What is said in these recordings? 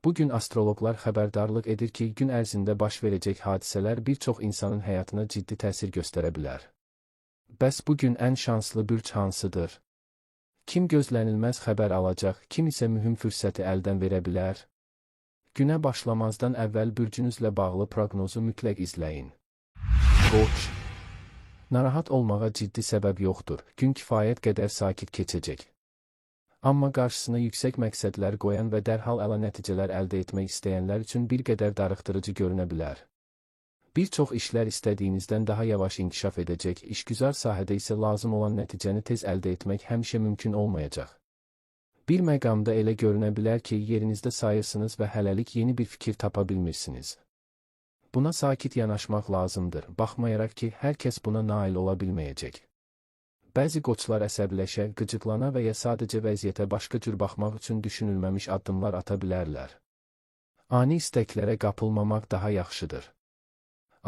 Bu gün astroloqlar xəbərdarlıq edir ki, gün ərzində baş verəcək hadisələr bir çox insanın həyatına ciddi təsir göstərə bilər. Bəs bu gün ən şanslı bürc hansıdır? Kim gözlənilməz xəbər alacaq, kim isə mühüm fürsəti əldən verə bilər? Günə başlamazdan əvvəl bürcünüzlə bağlı proqnozu mütləq izləyin. Qoç. Narahat olmağa ciddi səbəb yoxdur, gün kifayət qədər sakit keçəcək. Amma qarşısına yüksək məqsədlər qoyan və dərhal əla nəticələr əldə etmək istəyənlər üçün bir qədər darıxdırıcı görünə bilər. Bir çox işlər istədiyinizdən daha yavaş inkişaf edəcək, işgüzar sahədə isə lazım olan nəticəni tez əldə etmək həmişə mümkün olmayacaq. Bir məqamda elə görünə bilər ki, yerinizdə sayırsınız və hələlik yeni bir fikir tapa bilmirsiniz. Buna sakit yanaşmaq lazımdır, baxmayaraq ki, hər kəs buna nail ola bilməyəcək. Bəzi qoçlar əsəbləşə, qıcıqlana və ya sadəcə vəziyyətə başqa cür baxmaq üçün düşünülməmiş addımlar ata bilərlər. Ani istəklərə qapılmamaq daha yaxşıdır.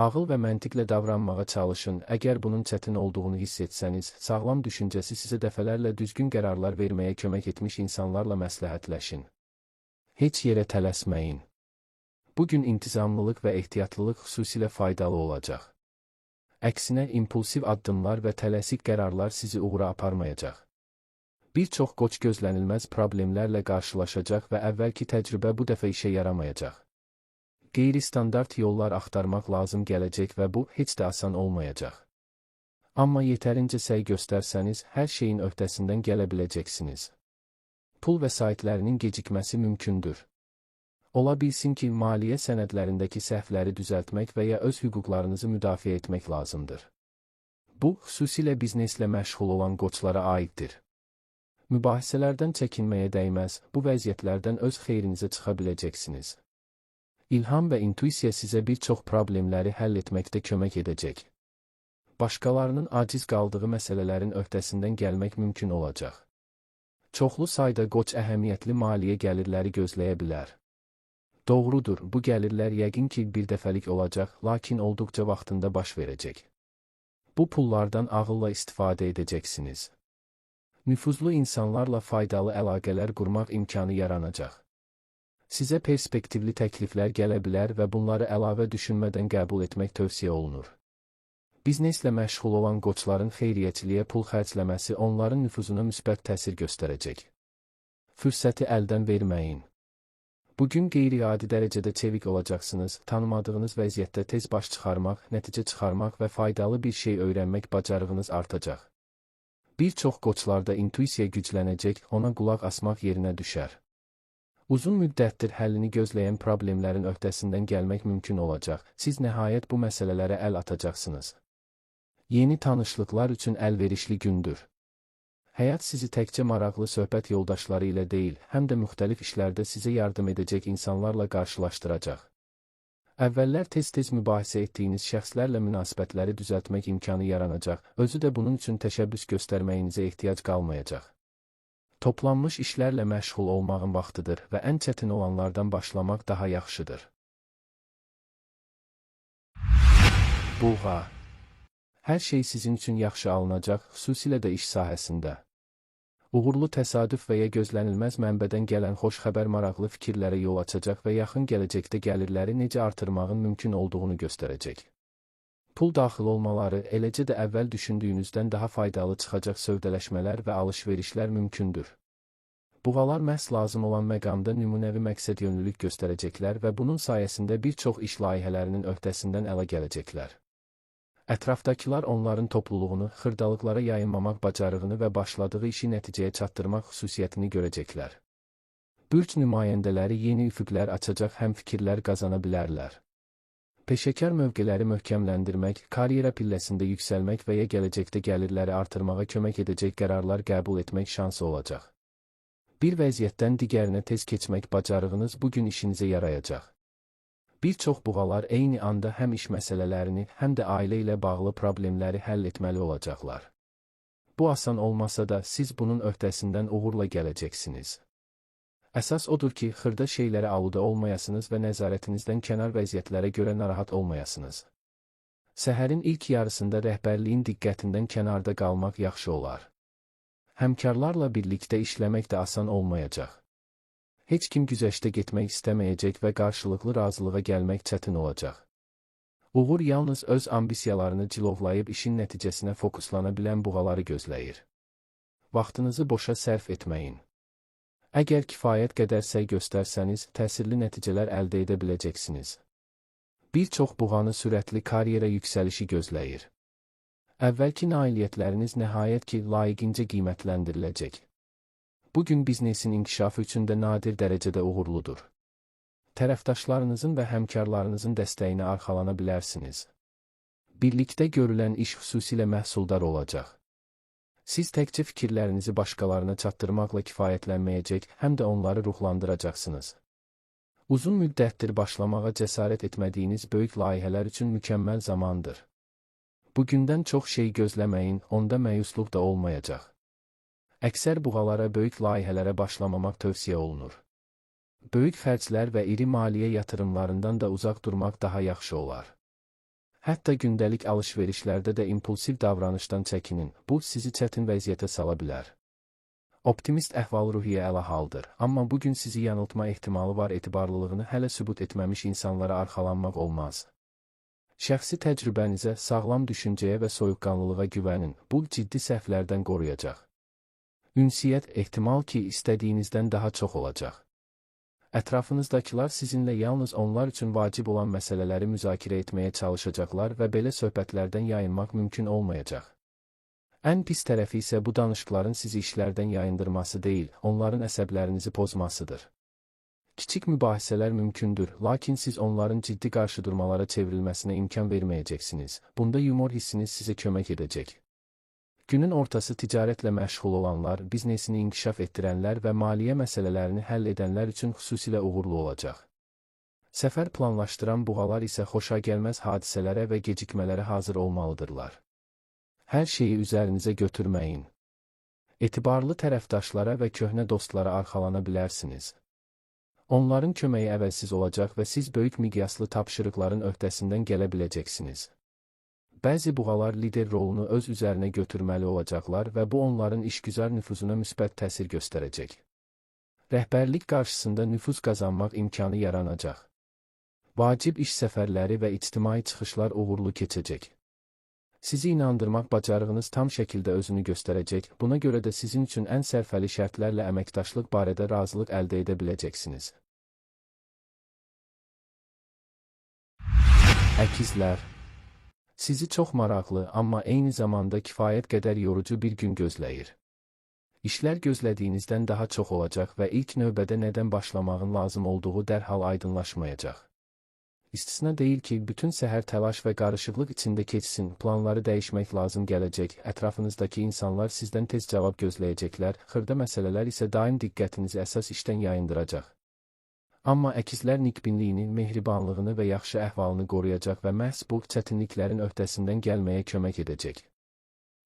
Ağıl və məntiqlə davranmağa çalışın, əgər bunun çətin olduğunu hiss etsəniz, sağlam düşüncəsi sizə dəfələrlə düzgün qərarlar verməyə kömək etmiş insanlarla məsləhətləşin. Heç yerə tələsməyin. Bu gün intizamlılıq və ehtiyatlılıq xüsusilə faydalı olacaq. Əksinə, impulsiv addımlar və tələsik qərarlar sizi uğura aparmayacaq. Bir çox qoç gözlənilməz problemlərlə qarşılaşacaq və əvvəlki təcrübə bu dəfə işə yaramayacaq. Qeyri-standart yollar axtarmaq lazım gələcək və bu heç də asan olmayacaq. Amma yetərincə səy göstərsəniz, hər şeyin öhdəsindən gələ biləcəksiniz. Pul vəsaitlərinin gecikməsi mümkündür. Ola bilsin ki, maliyyə sənədlərindəki səhvləri düzəltmək və ya öz hüquqlarınızı müdafiə etmək lazımdır. Bu, xüsusilə bizneslə məşğul olan qoçlara aiddir. Mübahisələrdən çəkinməyə dəyməz, bu vəziyyətlərdən öz xeyrinizə çıxa biləcəksiniz. İlham və intuisiya sizə bir çox problemləri həll etməkdə kömək edəcək. Başqalarının aciz qaldığı məsələlərin öhdəsindən gəlmək mümkün olacaq. Çoxlu sayda qoç əhəmiyyətli maliyyə gəlirləri gözləyə bilər. Doğrudur, bu gəlirlər yəqin ki, bir dəfəlik olacaq, lakin olduqca vaxtında baş verəcək. Bu pullardan ağılla istifadə edəcəksiniz. Nüfuzlu insanlarla faydalı əlaqələr qurmaq imkanı yaranacaq. Sizə perspektivli təkliflər gələ bilər və bunları əlavə düşünmədən qəbul etmək tövsiyə olunur. Bizneslə məşğul olan qoçların xeyriyyəçiliyə pul xərcləməsi onların nüfuzuna müsbət təsir göstərəcək. Fürsəti əldən verməyin. Bugün qeyri-adi dərəcədə çevik olacaqsınız, tanımadığınız vəziyyətdə tez baş çıxarmaq, nəticə çıxarmaq və faydalı bir şey öyrənmək bacarığınız artacaq. Bir çox qoçlarda intuisiya güclənəcək, ona qulaq asmaq yerinə düşər. Uzun müddətdir həllini gözləyən problemlərin öhdəsindən gəlmək mümkün olacaq, siz nəhayət bu məsələlərə əl atacaqsınız. Yeni tanışlıqlar üçün əlverişli gündür. Həyat sizi təkcə maraqlı söhbət yoldaşları ilə deyil, həm də müxtəlif işlərdə sizə yardım edəcək insanlarla qarşılaşdıracaq. Əvvəllər tez-tez mübahisə etdiyiniz şəxslərlə münasibətləri düzəltmək imkanı yaranacaq, özü də bunun üçün təşəbbüs göstərməyinizə ehtiyac qalmayacaq. Toplanmış işlərlə məşğul olmağın vaxtıdır və ən çətin olanlardan başlamaq daha yaxşıdır. Buğa. Hər şey sizin üçün yaxşı alınacaq, xüsusilə də iş sahəsində. Uğurlu təsadüf və ya gözlənilməz mənbədən gələn xoş xəbər maraqlı fikirlərə yol açacaq və yaxın gələcəkdə gəlirləri necə artırmağın mümkün olduğunu göstərəcək. Pul daxil olmaları, eləcə də əvvəl düşündüyünüzdən daha faydalı çıxacaq sövdələşmələr və alış-verişlər mümkündür. Buğalar məhz lazım olan məqamda nümunəvi məqsədyönlülük göstərəcəklər və bunun sayəsində bir çox iş layihələrinin öhdəsindən ələ gələcəklər. Ətrafdakılar onların topluluğunu, xırdalıqlara yayınmamaq bacarığını və başladığı işi nəticəyə çatdırmaq xüsusiyyətini görəcəklər. Bürc nümayəndələri yeni üfüqlər açacaq həmfikirlər qazana bilərlər. Peşəkar mövqeləri möhkəmləndirmək, karyera pilləsində yüksəlmək və ya gələcəkdə gəlirləri artırmağa kömək edəcək qərarlar qəbul etmək şansı olacaq. Bir vəziyyətdən digərinə tez keçmək bacarığınız bu gün işinizə yarayacaq. Bir çox buğalar eyni anda həm iş məsələlərini, həm də ailə ilə bağlı problemləri həll etməli olacaqlar. Bu asan olmasa da siz bunun öhdəsindən uğurla gələcəksiniz. Əsas odur ki, xırda şeylərə aludə olmayasınız və nəzarətinizdən kənar vəziyyətlərə görə narahat olmayasınız. Səhərin ilk yarısında rəhbərliyin diqqətindən kənarda qalmaq yaxşı olar. Həmkarlarla birlikdə işləmək də asan olmayacaq. Heç kim güzəştə getmək istəməyəcək və qarşılıqlı razılığa gəlmək çətin olacaq. Uğur yalnız öz ambisiyalarını cilovlayıb işin nəticəsinə fokuslana bilən buğaları gözləyir. Vaxtınızı boşa sərf etməyin. Əgər kifayət qədər səy göstərsəniz, təsirli nəticələr əldə edə biləcəksiniz. Bir çox buğanı sürətli karyera yüksəlişi gözləyir. Əvvəlki nailiyyətləriniz nəhayət ki, layiqincə qiymətləndiriləcək. Bu gün biznesin inkişafı üçün də nadir dərəcədə uğurludur. Tərəfdaşlarınızın və həmkarlarınızın dəstəyinə arxalana bilərsiniz. Birlikdə görülən iş xüsusilə məhsuldar olacaq. Siz təkcə fikirlərinizi başqalarına çatdırmaqla kifayətlənməyəcək, həm də onları ruhlandıracaqsınız. Uzun müddətdir başlamağa cəsarət etmədiyiniz böyük layihələr üçün mükəmməl zamandır. Bugündən çox şey gözləməyin, onda məyusluq da olmayacaq. Əksər buğalara böyük layihələrə başlamamaq tövsiyə olunur. Böyük xərclər və iri maliyyə yatırımlarından da uzaq durmaq daha yaxşı olar. Hətta gündəlik alış-verişlərdə də impulsiv davranışdan çəkinin, bu sizi çətin vəziyyətə sala bilər. Optimist əhval-ruhiyyə əla haldır, amma bugün sizi yanıltma ehtimalı var etibarlılığını hələ sübut etməmiş insanlara arxalanmaq olmaz. Şəxsi təcrübənizə, sağlam düşüncəyə və soyuqqanlılığa güvənin, bu ciddi səhvlərdən qoruyacaq. Ünsiyyət ehtimal ki, istədiyinizdən daha çox olacaq. Ətrafınızdakılar sizinlə yalnız onlar üçün vacib olan məsələləri müzakirə etməyə çalışacaqlar və belə söhbətlərdən yayınmaq mümkün olmayacaq. Ən pis tərəfi isə bu danışıqların sizi işlərdən yayındırması deyil, onların əsəblərinizi pozmasıdır. Kiçik mübahisələr mümkündür, lakin siz onların ciddi qarşıdurmalara çevrilməsinə imkan verməyəcəksiniz. Bunda yumor hissiniz sizə kömək edəcək. Günün ortası ticarətlə məşğul olanlar, biznesini inkişaf etdirənlər və maliyyə məsələlərini həll edənlər üçün xüsusilə uğurlu olacaq. Səfər planlaşdıran buğalar isə xoşagəlməz hadisələrə və gecikmələrə hazır olmalıdırlar. Hər şeyi üzərinizə götürməyin. Etibarlı tərəfdaşlara və köhnə dostlara arxalana bilərsiniz. Onların köməyi əvəzsiz olacaq və siz böyük miqyaslı tapşırıqların öhdəsindən gələ biləcəksiniz. Bəzi buğalar lider rolunu öz üzərinə götürməli olacaqlar və bu onların işgüzar nüfuzuna müsbət təsir göstərəcək. Rəhbərlik qarşısında nüfuz qazanmaq imkanı yaranacaq. Vacib iş səfərləri və ictimai çıxışlar uğurlu keçəcək. Sizi inandırmaq bacarığınız tam şəkildə özünü göstərəcək, buna görə də sizin üçün ən sərfəli şərtlərlə əməkdaşlıq barədə razılıq əldə edə biləcəksiniz. Əkizlər. Sizi çox maraqlı, amma eyni zamanda kifayət qədər yorucu bir gün gözləyir. İşlər gözlədiyinizdən daha çox olacaq və ilk növbədə nədən başlamağın lazım olduğu dərhal aydınlaşmayacaq. İstisna deyil ki, bütün səhər təlaş və qarışıqlıq içində keçsin, planları dəyişmək lazım gələcək, ətrafınızdakı insanlar sizdən tez cavab gözləyəcəklər, xırda məsələlər isə daim diqqətinizi əsas işdən yayındıracaq. Amma əkizlər nikbinliyini, mehribanlığını və yaxşı əhvalını qoruyacaq və məhz bu çətinliklərin öhdəsindən gəlməyə kömək edəcək.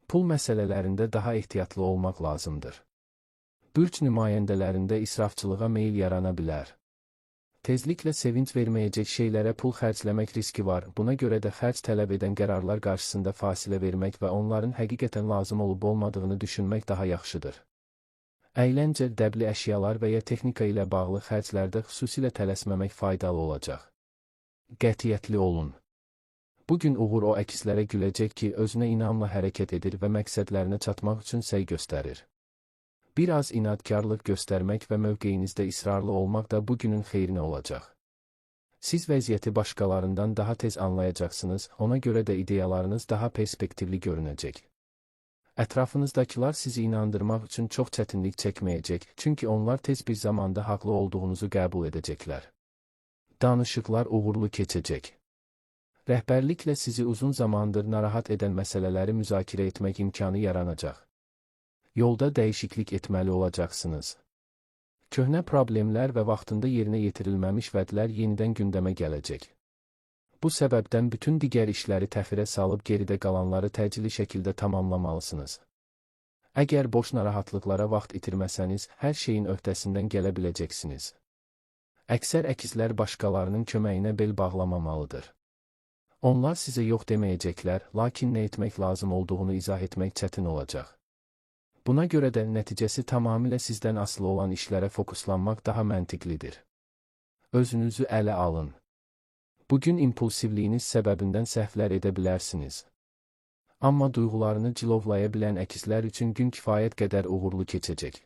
Pul məsələlərində daha ehtiyatlı olmaq lazımdır. Bürc nümayəndələrində israfçılığa meyil yarana bilər. Tezliklə sevinç verməyəcək şeylərə pul xərcləmək riski var, buna görə də xərc tələb edən qərarlar qarşısında fasilə vermək və onların həqiqətən lazım olub olmadığını düşünmək daha yaxşıdır. Əyləncə, dəbli əşyalar və ya texnika ilə bağlı xərclərdə xüsusilə tələsməmək faydalı olacaq. Qətiyyətli olun. Bugün uğur o əkizlərə güləcək ki, özünə inamla hərəkət edir və məqsədlərinə çatmaq üçün səy göstərir. Bir az inadkarlıq göstərmək və mövqeyinizdə israrlı olmaq da bugünün xeyrinə olacaq. Siz vəziyyəti başqalarından daha tez anlayacaqsınız, ona görə də ideyalarınız daha perspektivli görünəcək. Ətrafınızdakılar sizi inandırmaq üçün çox çətinlik çəkməyəcək, çünki onlar tez bir zamanda haqlı olduğunuzu qəbul edəcəklər. Danışıqlar uğurlu keçəcək. Rəhbərliklə sizi uzun zamandır narahat edən məsələləri müzakirə etmək imkanı yaranacaq. Yolda dəyişiklik etməli olacaqsınız. Köhnə problemlər və vaxtında yerinə yetirilməmiş vədlər yenidən gündəmə gələcək. Bu səbəbdən bütün digər işləri təxirə salıb geridə qalanları təcili şəkildə tamamlamalısınız. Əgər boş narahatlıqlara vaxt itirməsəniz, hər şeyin öhdəsindən gələ biləcəksiniz. Əksər əkizlər başqalarının köməyinə bel bağlamamalıdır. Onlar sizə yox deməyəcəklər, lakin nə etmək lazım olduğunu izah etmək çətin olacaq. Buna görə də nəticəsi tamamilə sizdən asılı olan işlərə fokuslanmaq daha məntiqlidir. Özünüzü ələ alın. Bugün impulsivliyiniz səbəbindən səhvlər edə bilərsiniz. Amma duyğularını cilovlaya bilən əkizlər üçün gün kifayət qədər uğurlu keçəcək.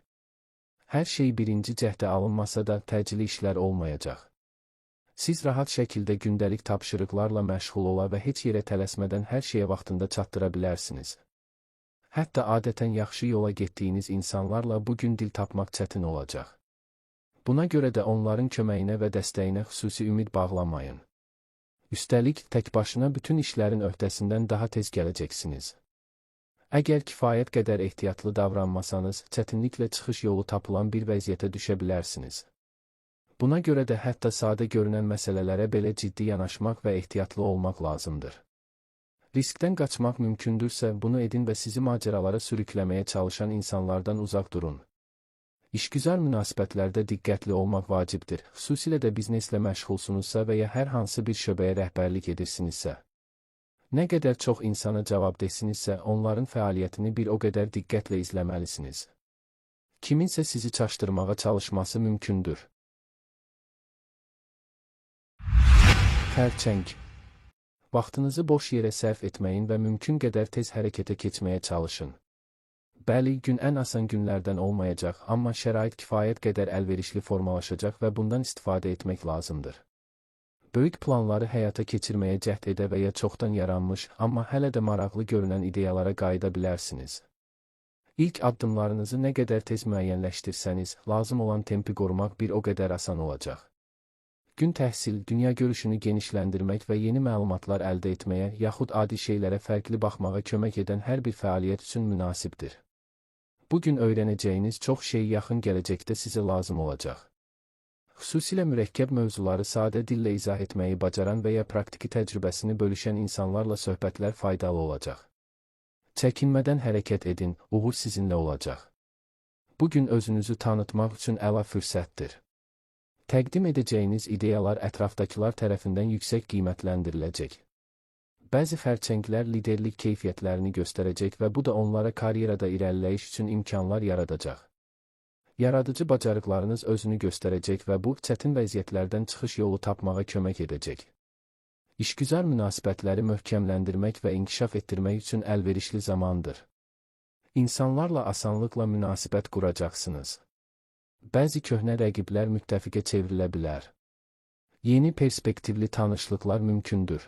Hər şey birinci cəhdə alınmasa da təcili işlər olmayacaq. Siz rahat şəkildə gündəlik tapşırıqlarla məşğul ola və heç yerə tələsmədən hər şeyə vaxtında çatdıra bilərsiniz. Hətta adətən yaxşı yola getdiyiniz insanlarla bugün dil tapmaq çətin olacaq. Buna görə də onların köməyinə və dəstəyinə xüsusi ümid bağlamayın. Üstəlik, tək başına bütün işlərin öhdəsindən daha tez gələcəksiniz. Əgər kifayət qədər ehtiyatlı davranmasanız, çətinliklə çıxış yolu tapılan bir vəziyyətə düşə bilərsiniz. Buna görə də hətta sadə görünən məsələlərə belə ciddi yanaşmaq və ehtiyatlı olmaq lazımdır. Riskdən qaçmaq mümkündürsə, bunu edin və sizi macəralara sürükləməyə çalışan insanlardan uzaq durun. İşgüzar münasibətlərdə diqqətli olmaq vacibdir, xüsusilə də bizneslə məşğulsunuzsa və ya hər hansı bir şöbəyə rəhbərlik edirsinizsə. Nə qədər çox insana cavab desinizsə, onların fəaliyyətini bir o qədər diqqətlə izləməlisiniz. Kiminsə sizi çaşdırmağa çalışması mümkündür. Xərçəng. Vaxtınızı boş yerə sərf etməyin və mümkün qədər tez hərəkətə keçməyə çalışın. Bəli, gün ən asan günlərdən olmayacaq, amma şərait kifayət qədər əlverişli formalaşacaq və bundan istifadə etmək lazımdır. Böyük planları həyata keçirməyə cəhd edə və ya çoxdan yaranmış, amma hələ də maraqlı görünən ideyalara qayıda bilərsiniz. İlk addımlarınızı nə qədər tez müəyyənləşdirsəniz, lazım olan tempi qorumaq bir o qədər asan olacaq. Gün təhsil, dünya görüşünü genişləndirmək və yeni məlumatlar əldə etməyə, yaxud adi şeylərə fərqli baxmağa kömək edən hər bir fəaliyyət üçün münasibdir. Bugün öyrənəcəyiniz çox şey yaxın gələcəkdə sizə lazım olacaq. Xüsusilə mürəkkəb mövzuları sadə dillə izah etməyi bacaran və ya praktiki təcrübəsini bölüşən insanlarla söhbətlər faydalı olacaq. Çəkinmədən hərəkət edin, uğur sizinlə olacaq. Bugün özünüzü tanıtmaq üçün əla fürsətdir. Təqdim edəcəyiniz ideyalar ətrafdakılar tərəfindən yüksək qiymətləndiriləcək. Bəzi xərçənglər liderlik keyfiyyətlərini göstərəcək və bu da onlara karyerada irəliləyiş üçün imkanlar yaradacaq. Yaradıcı bacarıqlarınız özünü göstərəcək və bu, çətin vəziyyətlərdən çıxış yolu tapmağa kömək edəcək. İşgüzar münasibətləri möhkəmləndirmək və inkişaf etdirmək üçün əlverişli zamandır. İnsanlarla asanlıqla münasibət quracaqsınız. Bəzi köhnə rəqiblər müttəfiqə çevrilə bilər. Yeni perspektivli tanışlıqlar mümkündür.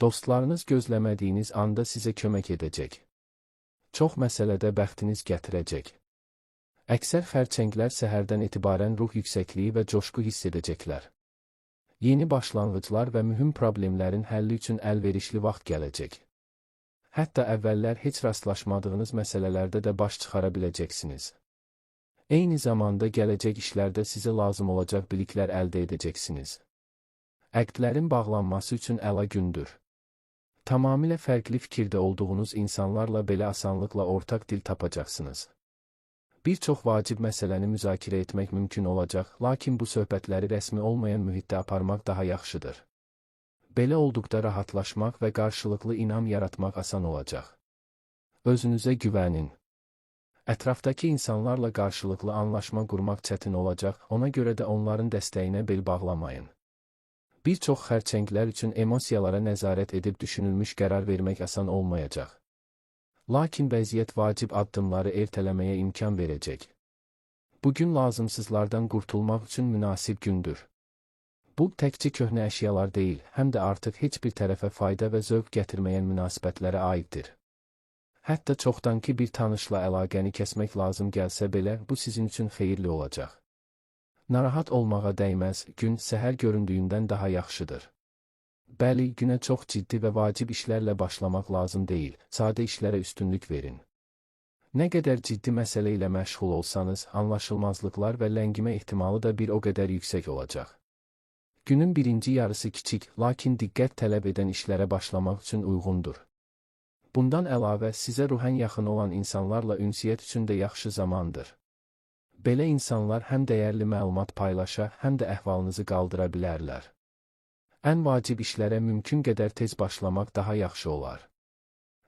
Dostlarınız gözləmədiyiniz anda sizə kömək edəcək. Çox məsələdə bəxtiniz gətirəcək. Əksər xərçənglər səhərdən etibarən ruh yüksəkliyi və coşqu hiss edəcəklər. Yeni başlanğıclar və mühüm problemlərin həlli üçün əlverişli vaxt gələcək. Hətta əvvəllər heç rastlaşmadığınız məsələlərdə də baş çıxara biləcəksiniz. Eyni zamanda gələcək işlərdə sizə lazım olacaq biliklər əldə edəcəksiniz. Əqdlərin bağlanması üçün əla gündür. Tamamilə fərqli fikirdə olduğunuz insanlarla belə asanlıqla ortaq dil tapacaqsınız. Bir çox vacib məsələni müzakirə etmək mümkün olacaq, lakin bu söhbətləri rəsmi olmayan mühitdə aparmaq daha yaxşıdır. Belə olduqda rahatlaşmaq və qarşılıqlı inam yaratmaq asan olacaq. Özünüzə güvənin. Ətrafdakı insanlarla qarşılıqlı anlaşma qurmaq çətin olacaq, ona görə də onların dəstəyinə bel bağlamayın. Bir çox xərçənglər üçün emosiyalara nəzarət edib düşünülmüş qərar vermək asan olmayacaq. Lakin vəziyyət vacib addımları ertələməyə imkan verəcək. Bugün lazımsızlardan qurtulmaq üçün münasib gündür. Bu, təkcə köhnə əşyalar deyil, həm də artıq heç bir tərəfə fayda və zövq gətirməyən münasibətlərə aiddir. Hətta çoxdankı bir tanışla əlaqəni kəsmək lazım gəlsə belə, bu sizin üçün xeyirli olacaq. Narahat olmağa dəyməz, gün səhər göründüyündən daha yaxşıdır. Bəli, günə çox ciddi və vacib işlərlə başlamaq lazım deyil, sadə işlərə üstünlük verin. Nə qədər ciddi məsələ ilə məşğul olsanız, anlaşılmazlıqlar və ləngimə ehtimalı da bir o qədər yüksək olacaq. Günün birinci yarısı kiçik, lakin diqqət tələb edən işlərə başlamaq üçün uyğundur. Bundan əlavə, sizə ruhən yaxın olan insanlarla ünsiyyət üçün də yaxşı zamandır. Belə insanlar həm dəyərli məlumat paylaşa, həm də əhvalınızı qaldıra bilərlər. Ən vacib işlərə mümkün qədər tez başlamaq daha yaxşı olar.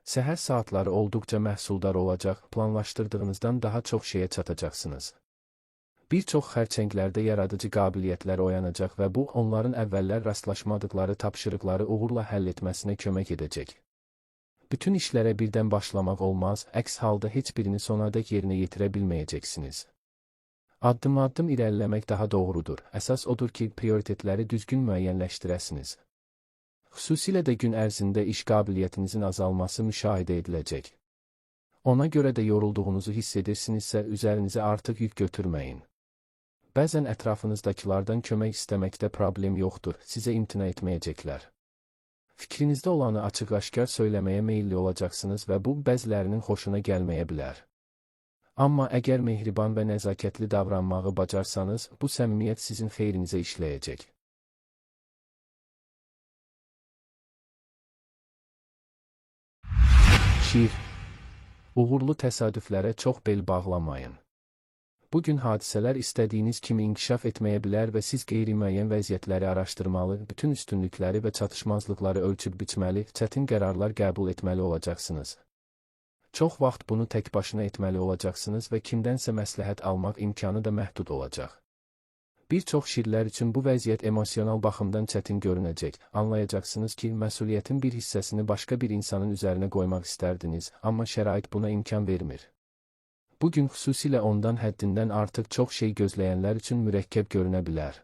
Səhər saatları olduqca məhsuldar olacaq, planlaşdırdığınızdan daha çox şeyə çatacaqsınız. Bir çox xərçənglərdə yaradıcı qabiliyyətlər oyanacaq və bu, onların əvvəllər rastlaşmadıqları tapşırıqları uğurla həll etməsinə kömək edəcək. Bütün işlərə birdən başlamaq olmaz, əks halda heç birini sonadək yerinə yetirə bilməyəcəksiniz. Addım-addım irəliləmək daha doğrudur. Əsas odur ki, prioritetləri düzgün müəyyənləşdirəsiniz. Xüsusilə də gün ərzində iş qabiliyyətinizin azalması müşahidə ediləcək. Ona görə də yorulduğunuzu hiss edirsinizsə, üzərinizə artıq yük götürməyin. Bəzən ətrafınızdakılardan kömək istəməkdə problem yoxdur, sizə imtina etməyəcəklər. Fikrinizdə olanı açıq-aşkar söyləməyə meyilli olacaqsınız və bu, bəzilərinin xoşuna gəlməyə bilər. Amma əgər mehriban və nəzakətli davranmağı bacarsanız, bu səmimiyyət sizin xeyrinizə işləyəcək. Şir. Uğurlu təsadüflərə çox bel bağlamayın. Bu gün hadisələr istədiyiniz kimi inkişaf etməyə bilər və siz qeyri-müəyyən vəziyyətləri araşdırmalı, bütün üstünlükləri və çatışmazlıqları ölçüb biçməli, çətin qərarlar qəbul etməli olacaqsınız. Çox vaxt bunu tək başına etməli olacaqsınız və kimdənsə məsləhət almaq imkanı da məhdud olacaq. Bir çox şirlər üçün bu vəziyyət emosional baxımdan çətin görünəcək. Anlayacaqsınız ki, məsuliyyətin bir hissəsini başqa bir insanın üzərinə qoymaq istərdiniz, amma şərait buna imkan vermir. Bu gün xüsusilə ondan həddindən artıq çox şey gözləyənlər üçün mürəkkəb görünə bilər.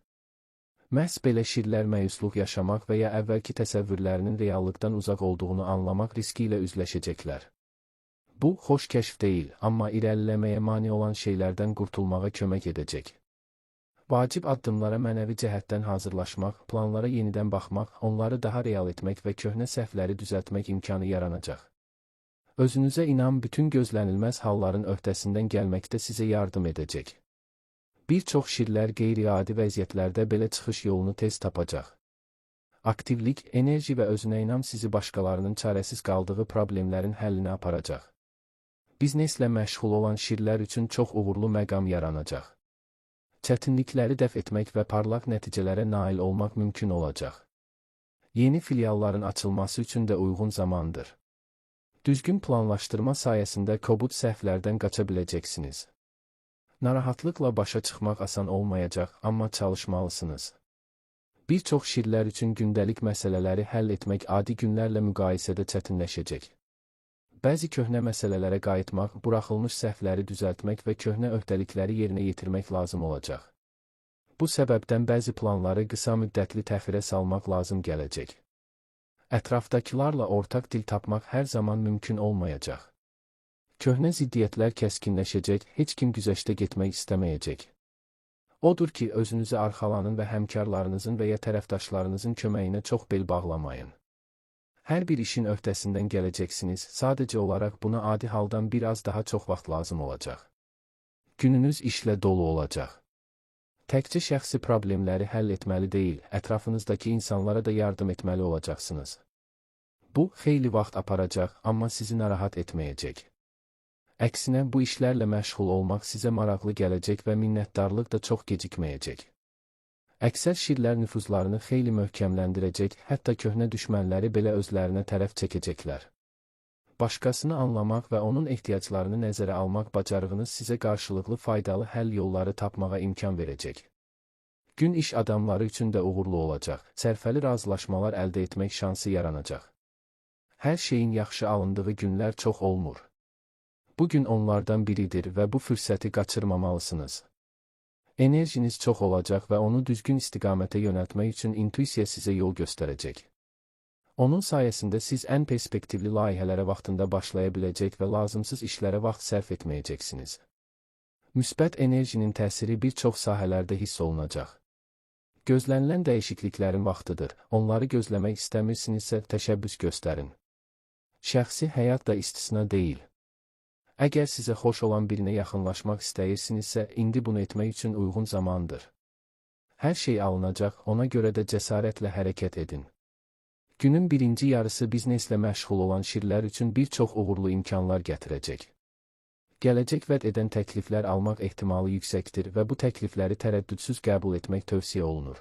Məhz belə şirlər məyusluq yaşamaq və ya əvvəlki təsəvvürlərinin reallıqdan uzaq olduğunu anlamaq riski ilə üzləşəcəklər. Bu, xoş kəşf deyil, amma irəliləməyə mane olan şeylərdən qurtulmağa kömək edəcək. Vacib addımlara mənəvi cəhətdən hazırlaşmaq, planlara yenidən baxmaq, onları daha real etmək və köhnə səhvləri düzəltmək imkanı yaranacaq. Özünüzə inam bütün gözlənilməz halların öhdəsindən gəlməkdə sizə yardım edəcək. Bir çox şirlər qeyri-adi vəziyyətlərdə belə çıxış yolunu tez tapacaq. Aktivlik, enerji və özünə inam sizi başqalarının çarəsiz qaldığı problemlərin həllinə aparacaq. Bizneslə məşğul olan şirlər üçün çox uğurlu məqam yaranacaq. Çətinlikləri dəf etmək və parlaq nəticələrə nail olmaq mümkün olacaq. Yeni filialların açılması üçün də uyğun zamandır. Düzgün planlaşdırma sayəsində kobud səhvlərdən qaça biləcəksiniz. Narahatlıqla başa çıxmaq asan olmayacaq, amma çalışmalısınız. Bir çox şirlər üçün gündəlik məsələləri həll etmək adi günlərlə müqayisədə çətinləşəcək. Bəzi köhnə məsələlərə qayıtmaq, buraxılmış səhvləri düzəltmək və köhnə öhdəlikləri yerinə yetirmək lazım olacaq. Bu səbəbdən bəzi planları qısa müddətli təxirə salmaq lazım gələcək. Ətrafdakılarla ortaq dil tapmaq hər zaman mümkün olmayacaq. Köhnə ziddiyyətlər kəskinləşəcək, heç kim güzəştə getmək istəməyəcək. Odur ki, özünüzə arxalanın və həmkarlarınızın və ya tərəfdaşlarınızın köməyinə çox bel bağlamayın. Hər bir işin öhdəsindən gələcəksiniz, sadəcə olaraq buna adi haldan biraz daha çox vaxt lazım olacaq. Gününüz işlə dolu olacaq. Təkcə şəxsi problemləri həll etməli deyil, ətrafınızdakı insanlara da yardım etməli olacaqsınız. Bu, xeyli vaxt aparacaq, amma sizi narahat etməyəcək. Əksinə, bu işlərlə məşğul olmaq sizə maraqlı gələcək və minnətdarlıq da çox gecikməyəcək. Əksər şirlər nüfuzlarını xeyli möhkəmləndirəcək, hətta köhnə düşmənləri belə özlərinə tərəf çəkəcəklər. Başqasını anlamaq və onun ehtiyaclarını nəzərə almaq bacarığınız sizə qarşılıqlı faydalı həll yolları tapmağa imkan verəcək. Gün iş adamları üçün də uğurlu olacaq, sərfəli razılaşmalar əldə etmək şansı yaranacaq. Hər şeyin yaxşı alındığı günlər çox olmur. Bu gün onlardan biridir və bu fürsəti qaçırmamalısınız. Enerjiniz çox olacaq və onu düzgün istiqamətə yönəltmək üçün intuisiya sizə yol göstərəcək. Onun sayəsində siz ən perspektivli layihələrə vaxtında başlaya biləcək və lazımsız işlərə vaxt sərf etməyəcəksiniz. Müsbət enerjinin təsiri bir çox sahələrdə hiss olunacaq. Gözlənilən dəyişikliklərin vaxtıdır, onları gözləmək istəmirsinizsə təşəbbüs göstərin. Şəxsi həyat da istisna deyil. Əgər sizə xoş olan birinə yaxınlaşmaq istəyirsinizsə, indi bunu etmək üçün uyğun zamandır. Hər şey alınacaq, ona görə də cəsarətlə hərəkət edin. Günün birinci yarısı bizneslə məşğul olan şirlər üçün bir çox uğurlu imkanlar gətirəcək. Gələcək vəd edən təkliflər almaq ehtimalı yüksəkdir və bu təklifləri tərəddüdsüz qəbul etmək tövsiyə olunur.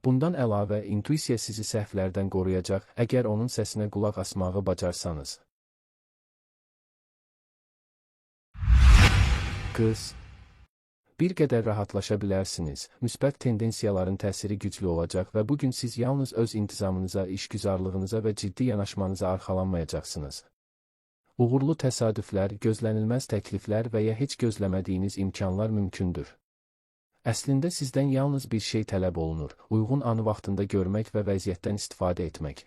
Bundan əlavə, intuisiya sizi səhvlərdən qoruyacaq, əgər onun səsinə qulaq asmağı bacarsanız. Qız. Bir qədər rahatlaşa bilərsiniz, müsbət tendensiyaların təsiri güclü olacaq və bu gün siz yalnız öz intizamınıza, işgüzarlığınıza və ciddi yanaşmanıza arxalanmayacaqsınız. Uğurlu təsadüflər, gözlənilməz təkliflər və ya heç gözləmədiyiniz imkanlar mümkündür. Əslində sizdən yalnız bir şey tələb olunur, uyğun anı vaxtında görmək və vəziyyətdən istifadə etmək.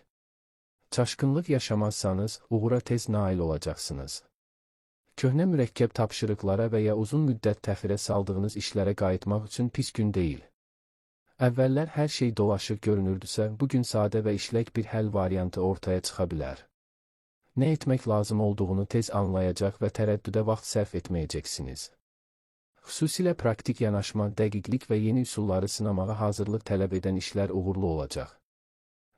Çaşqınlıq yaşamazsanız, uğura tez nail olacaqsınız. Köhnə mürəkkəb tapşırıqlara və ya uzun müddət təxirə saldığınız işlərə qayıtmaq üçün pis gün deyil. Əvvəllər hər şey dolaşıq görünürdüsə, bu gün sadə və işlək bir həll variantı ortaya çıxa bilər. Nə etmək lazım olduğunu tez anlayacaq və tərəddüdə vaxt sərf etməyəcəksiniz. Xüsusilə praktik yanaşma, dəqiqlik və yeni üsulları sınamağa hazırlıq tələb edən işlər uğurlu olacaq.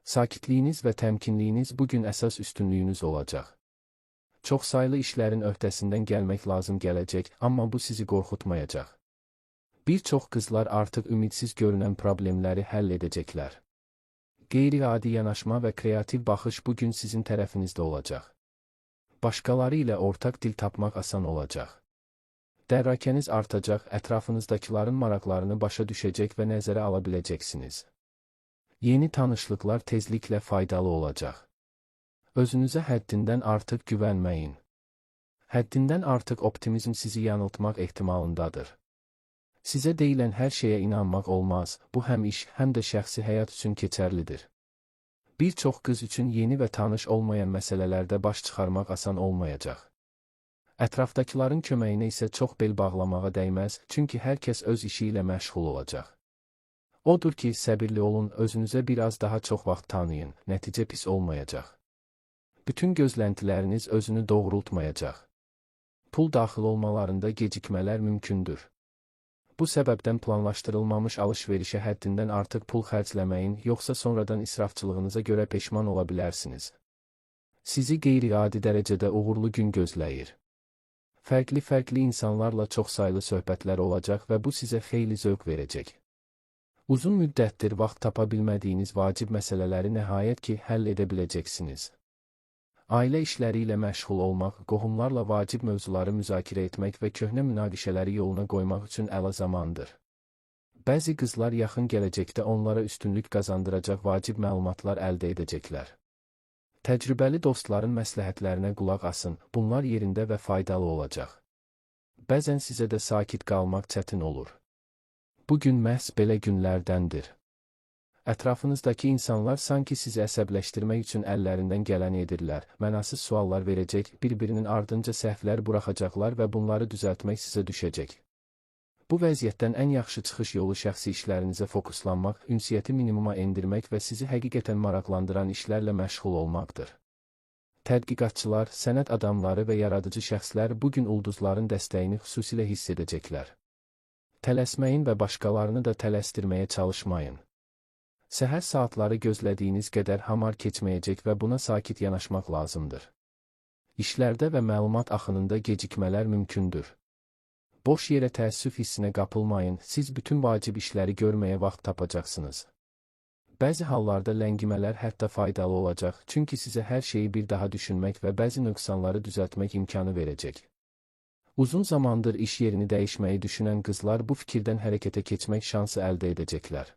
Sakitliyiniz və təmkinliyiniz bu gün əsas üstünlüyünüz olacaq. Çoxsaylı işlərin öhdəsindən gəlmək lazım gələcək, amma bu sizi qorxutmayacaq. Bir çox qızlar artıq ümidsiz görünən problemləri həll edəcəklər. Qeyri-adi yanaşma və kreativ baxış bu gün sizin tərəfinizdə olacaq. Başqaları ilə ortaq dil tapmaq asan olacaq. Dərrakəniz artacaq, ətrafınızdakıların maraqlarını başa düşəcək və nəzərə ala biləcəksiniz. Yeni tanışlıqlar tezliklə faydalı olacaq. Özünüzə həddindən artıq güvənməyin. Həddindən artıq optimizm sizi yanıltmaq ehtimalındadır. Sizə deyilən hər şeyə inanmaq olmaz, bu həm iş, həm də şəxsi həyat üçün keçərlidir. Bir çox qız üçün yeni və tanış olmayan məsələlərdə baş çıxarmaq asan olmayacaq. Ətrafdakıların köməyinə isə çox bel bağlamağa dəyməz, çünki hər kəs öz işi ilə məşğul olacaq. Odur ki, səbirli olun, özünüzə biraz daha çox vaxt tanıyın, nəticə pis olmayacaq. Bütün gözləntiləriniz özünü doğrultmayacaq. Pul daxil olmalarında gecikmələr mümkündür. Bu səbəbdən planlaşdırılmamış alış-verişə həddindən artıq pul xərcləməyin, yoxsa sonradan israfçılığınıza görə peşman ola bilərsiniz. Sizi qeyri-adi dərəcədə uğurlu gün gözləyir. Fərqli-fərqli insanlarla çoxsaylı söhbətlər olacaq və bu sizə xeyli zövq verəcək. Uzun müddətdir vaxt tapa bilmədiyiniz vacib məsələləri nəhayət ki, həll edə biləcəksiniz. Ailə işləri ilə məşğul olmaq, qohumlarla vacib mövzuları müzakirə etmək və köhnə münaqişələri yoluna qoymaq üçün əla zamandır. Bəzi qızlar yaxın gələcəkdə onlara üstünlük qazandıracaq vacib məlumatlar əldə edəcəklər. Təcrübəli dostların məsləhətlərinə qulaq asın, bunlar yerində və faydalı olacaq. Bəzən sizə də sakit qalmaq çətin olur. Bu gün məhz belə günlərdəndir. Ətrafınızdakı insanlar sanki sizi əsəbləşdirmək üçün əllərindən gələni edirlər, mənasız suallar verəcək, bir-birinin ardınca səhvlər buraxacaqlar və bunları düzəltmək sizə düşəcək. Bu vəziyyətdən ən yaxşı çıxış yolu şəxsi işlərinizə fokuslanmaq, ünsiyyəti minimuma endirmək və sizi həqiqətən maraqlandıran işlərlə məşğul olmaqdır. Tədqiqatçılar, sənət adamları və yaradıcı şəxslər bu gün ulduzların dəstəyini xüsusilə hiss edəcəklər. Tələsməyin və başqalarını da tələsdirməyə çalışmayın. Səhər saatları gözlədiyiniz qədər hamar keçməyəcək və buna sakit yanaşmaq lazımdır. İşlərdə və məlumat axınında gecikmələr mümkündür. Boş yerə təəssüf hissinə qapılmayın, siz bütün vacib işləri görməyə vaxt tapacaqsınız. Bəzi hallarda ləngimələr hətta faydalı olacaq, çünki sizə hər şeyi bir daha düşünmək və bəzi nöqsanları düzəltmək imkanı verəcək. Uzun zamandır iş yerini dəyişməyi düşünən qızlar bu fikirdən hərəkətə keçmək şansı əldə edəcəklər.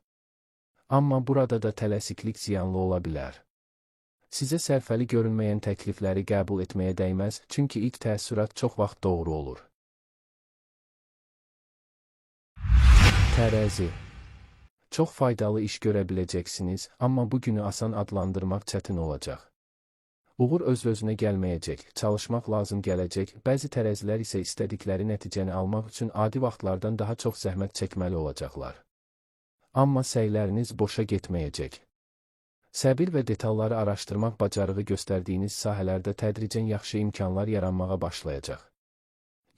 Amma burada da tələsiklik ziyanlı ola bilər. Sizə sərfəli görünməyən təklifləri qəbul etməyə dəyməz, çünki ilk təəssürat çox vaxt doğru olur. Tərəzi. Çox faydalı iş görə biləcəksiniz, amma bu günü asan adlandırmaq çətin olacaq. Uğur öz-özünə gəlməyəcək, çalışmaq lazım gələcək, bəzi tərəzilər isə istədikləri nəticəni almaq üçün adi vaxtlardan daha çox zəhmət çəkməli olacaqlar. Amma səyləriniz boşa getməyəcək. Səbir və detalları araşdırmaq bacarığı göstərdiyiniz sahələrdə tədricən yaxşı imkanlar yaranmağa başlayacaq.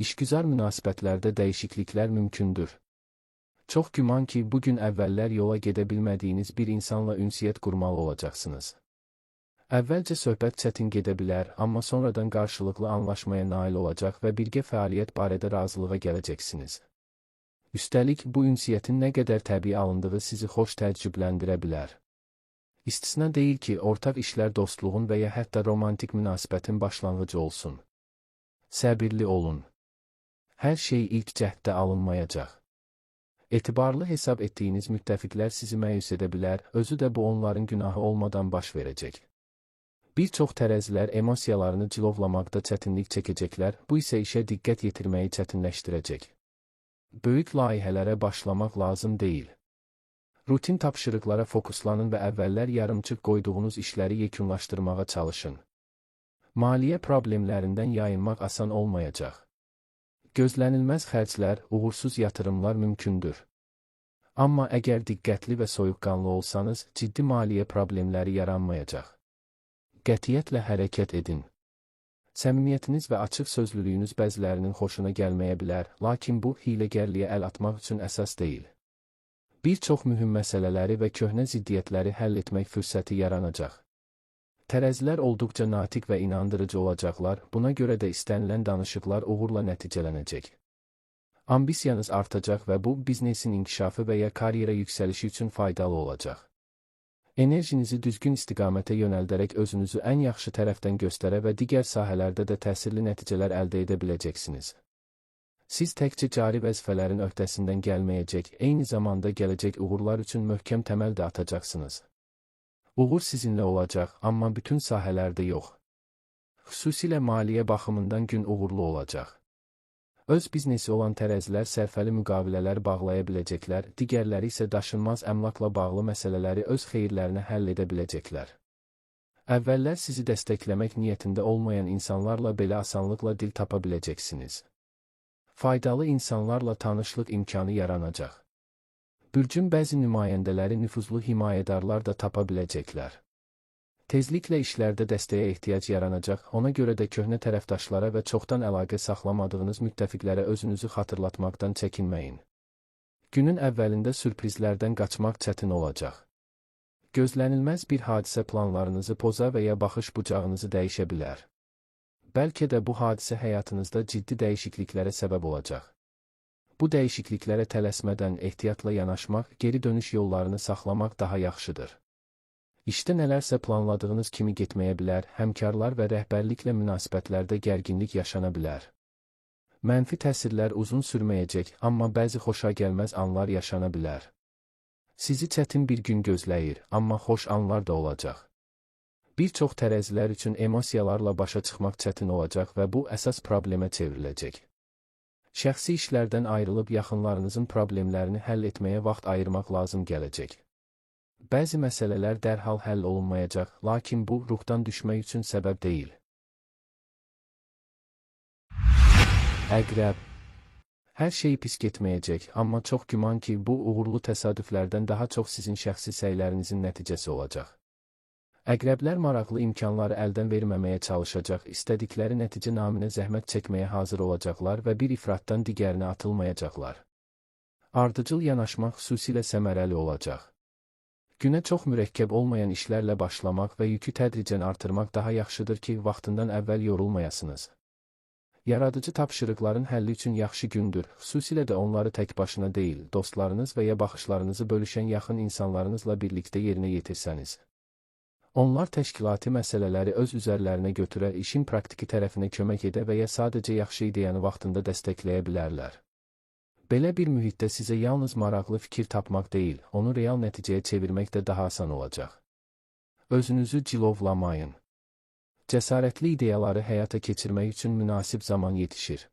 İşgüzar münasibətlərdə dəyişikliklər mümkündür. Çox güman ki, bu gün əvvəllər yola gedə bilmədiyiniz bir insanla ünsiyyət qurmalı olacaqsınız. Əvvəlcə söhbət çətin gedə bilər, amma sonradan qarşılıqlı anlaşmaya nail olacaq və birgə fəaliyyət barədə razılığa gələcəksiniz. Üstəlik, bu ünsiyyətin nə qədər təbii alındığı sizi xoş təəccübləndirə bilər. İstisna deyil ki, ortaq işlər dostluğun və ya hətta romantik münasibətin başlanğıcı olsun. Səbirli olun. Hər şey ilk cəhddə alınmayacaq. Etibarlı hesab etdiyiniz müttəfiqlər sizi məyus edə bilər, özü də bu onların günahı olmadan baş verəcək. Bir çox tərəzilər emosiyalarını cilovlamaqda çətinlik çəkəcəklər, bu isə işə diqqət yetirməyi çətinləşdirəcək. Böyük layihələrə başlamaq lazım deyil. Rutin tapşırıqlara fokuslanın və əvvəllər yarımçıq qoyduğunuz işləri yekunlaşdırmağa çalışın. Maliyyə problemlərindən yayınmaq asan olmayacaq. Gözlənilməz xərclər, uğursuz yatırımlar mümkündür. Amma əgər diqqətli və soyuqqanlı olsanız, ciddi maliyyə problemləri yaranmayacaq. Qətiyyətlə hərəkət edin. Səmimiyyətiniz və açıq sözlülüyünüz bəzilərinin xoşuna gəlməyə bilər, lakin bu, hiyləgərliyə əl atmaq üçün əsas deyil. Bir çox mühüm məsələləri və köhnə ziddiyyətləri həll etmək fürsəti yaranacaq. Tərəzilər olduqca natiq və inandırıcı olacaqlar, buna görə də istənilən danışıqlar uğurla nəticələnəcək. Ambisiyanız artacaq və bu, biznesin inkişafı və ya karyera yüksəlişi üçün faydalı olacaq. Enerjinizi düzgün istiqamətə yönəldərək özünüzü ən yaxşı tərəfdən göstərə və digər sahələrdə də təsirli nəticələr əldə edə biləcəksiniz. Siz təkcə cari vəzifələrin öhdəsindən gəlməyəcək, eyni zamanda gələcək uğurlar üçün möhkəm təməl də atacaqsınız. Uğur sizinlə olacaq, amma bütün sahələrdə yox. Xüsusilə maliyyə baxımından gün uğurlu olacaq. Öz biznesi olan tərəzilər sərfəli müqavilələr bağlaya biləcəklər, digərləri isə daşınmaz əmlakla bağlı məsələləri öz xeyirlərinə həll edə biləcəklər. Əvvəllər sizi dəstəkləmək niyyətində olmayan insanlarla belə asanlıqla dil tapa biləcəksiniz. Faydalı insanlarla tanışlıq imkanı yaranacaq. Bürcün bəzi nümayəndələri nüfuzlu himayədarlar da tapa biləcəklər. Tezliklə işlərdə dəstəyə ehtiyac yaranacaq, ona görə də köhnə tərəfdaşlara və çoxdan əlaqə saxlamadığınız müttəfiqlərə özünüzü xatırlatmaqdan çəkinməyin. Günün əvvəlində sürprizlərdən qaçmaq çətin olacaq. Gözlənilməz bir hadisə planlarınızı poza və ya baxış bucağınızı dəyişə bilər. Bəlkə də bu hadisə həyatınızda ciddi dəyişikliklərə səbəb olacaq. Bu dəyişikliklərə tələsmədən ehtiyatla yanaşmaq, geri dönüş yollarını saxlamaq daha yaxşıdır. İşdə nələrsə planladığınız kimi getməyə bilər, həmkarlar və rəhbərliklə münasibətlərdə gərginlik yaşana bilər. Mənfi təsirlər uzun sürməyəcək, amma bəzi xoşagəlməz anlar yaşana bilər. Sizi çətin bir gün gözləyir, amma xoş anlar da olacaq. Bir çox tərəzilər üçün emosiyalarla başa çıxmaq çətin olacaq və bu əsas problemə çevriləcək. Şəxsi işlərdən ayrılıb yaxınlarınızın problemlərini həll etməyə vaxt ayırmaq lazım gələcək. Bəzi məsələlər dərhal həll olunmayacaq, lakin bu, ruhdan düşmək üçün səbəb deyil. Əqrəb. Hər şey pis getməyəcək, amma çox güman ki, bu uğurlu təsadüflərdən daha çox sizin şəxsi səylərinizin nəticəsi olacaq. Əqrəblər maraqlı imkanları əldən verməməyə çalışacaq, istədikləri nəticə naminə zəhmət çəkməyə hazır olacaqlar və bir ifratdan digərinə atılmayacaqlar. Ardıcıl yanaşmaq xüsusilə səmərəli olacaq. Günə çox mürəkkəb olmayan işlərlə başlamaq və yükü tədricən artırmaq daha yaxşıdır ki, vaxtından əvvəl yorulmayasınız. Yaradıcı tapşırıqların həlli üçün yaxşı gündür, xüsusilə də onları tək başına deyil, dostlarınız və ya baxışlarınızı bölüşən yaxın insanlarınızla birlikdə yerinə yetirsəniz. Onlar təşkilati məsələləri öz üzərlərinə götürə, işin praktiki tərəfinə kömək edə və ya sadəcə yaxşı ideyanı vaxtında dəstəkləyə bilərlər. Belə bir mühitdə sizə yalnız maraqlı fikir tapmaq deyil, onu real nəticəyə çevirmək də daha asan olacaq. Özünüzü cilovlamayın. Cəsarətli ideyaları həyata keçirmək üçün münasib zaman yetişir.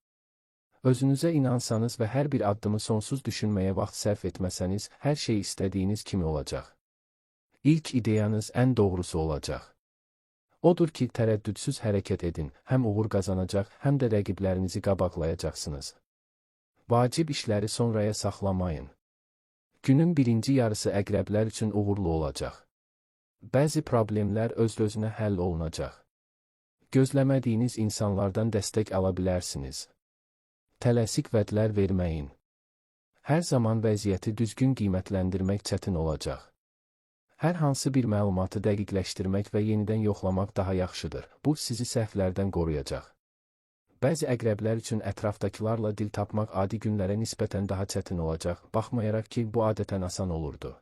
Özünüzə inansanız və hər bir addımı sonsuz düşünməyə vaxt sərf etməsəniz, hər şey istədiyiniz kimi olacaq. İlk ideyanız ən doğrusu olacaq. Odur ki, tərəddüdsüz hərəkət edin, həm uğur qazanacaq, həm də rəqiblərinizi qabaqlayacaqsınız. Vacib işləri sonraya saxlamayın. Günün birinci yarısı əqrəblər üçün uğurlu olacaq. Bəzi problemlər öz-özünə həll olunacaq. Gözləmədiyiniz insanlardan dəstək ala bilərsiniz. Tələsik vədlər verməyin. Hər zaman vəziyyəti düzgün qiymətləndirmək çətin olacaq. Hər hansı bir məlumatı dəqiqləşdirmək və yenidən yoxlamaq daha yaxşıdır. Bu, sizi səhvlərdən qoruyacaq. Bəzi əqrəblər üçün ətrafdakılarla dil tapmaq adi günlərə nisbətən daha çətin olacaq, baxmayaraq ki, bu adətən asan olurdu.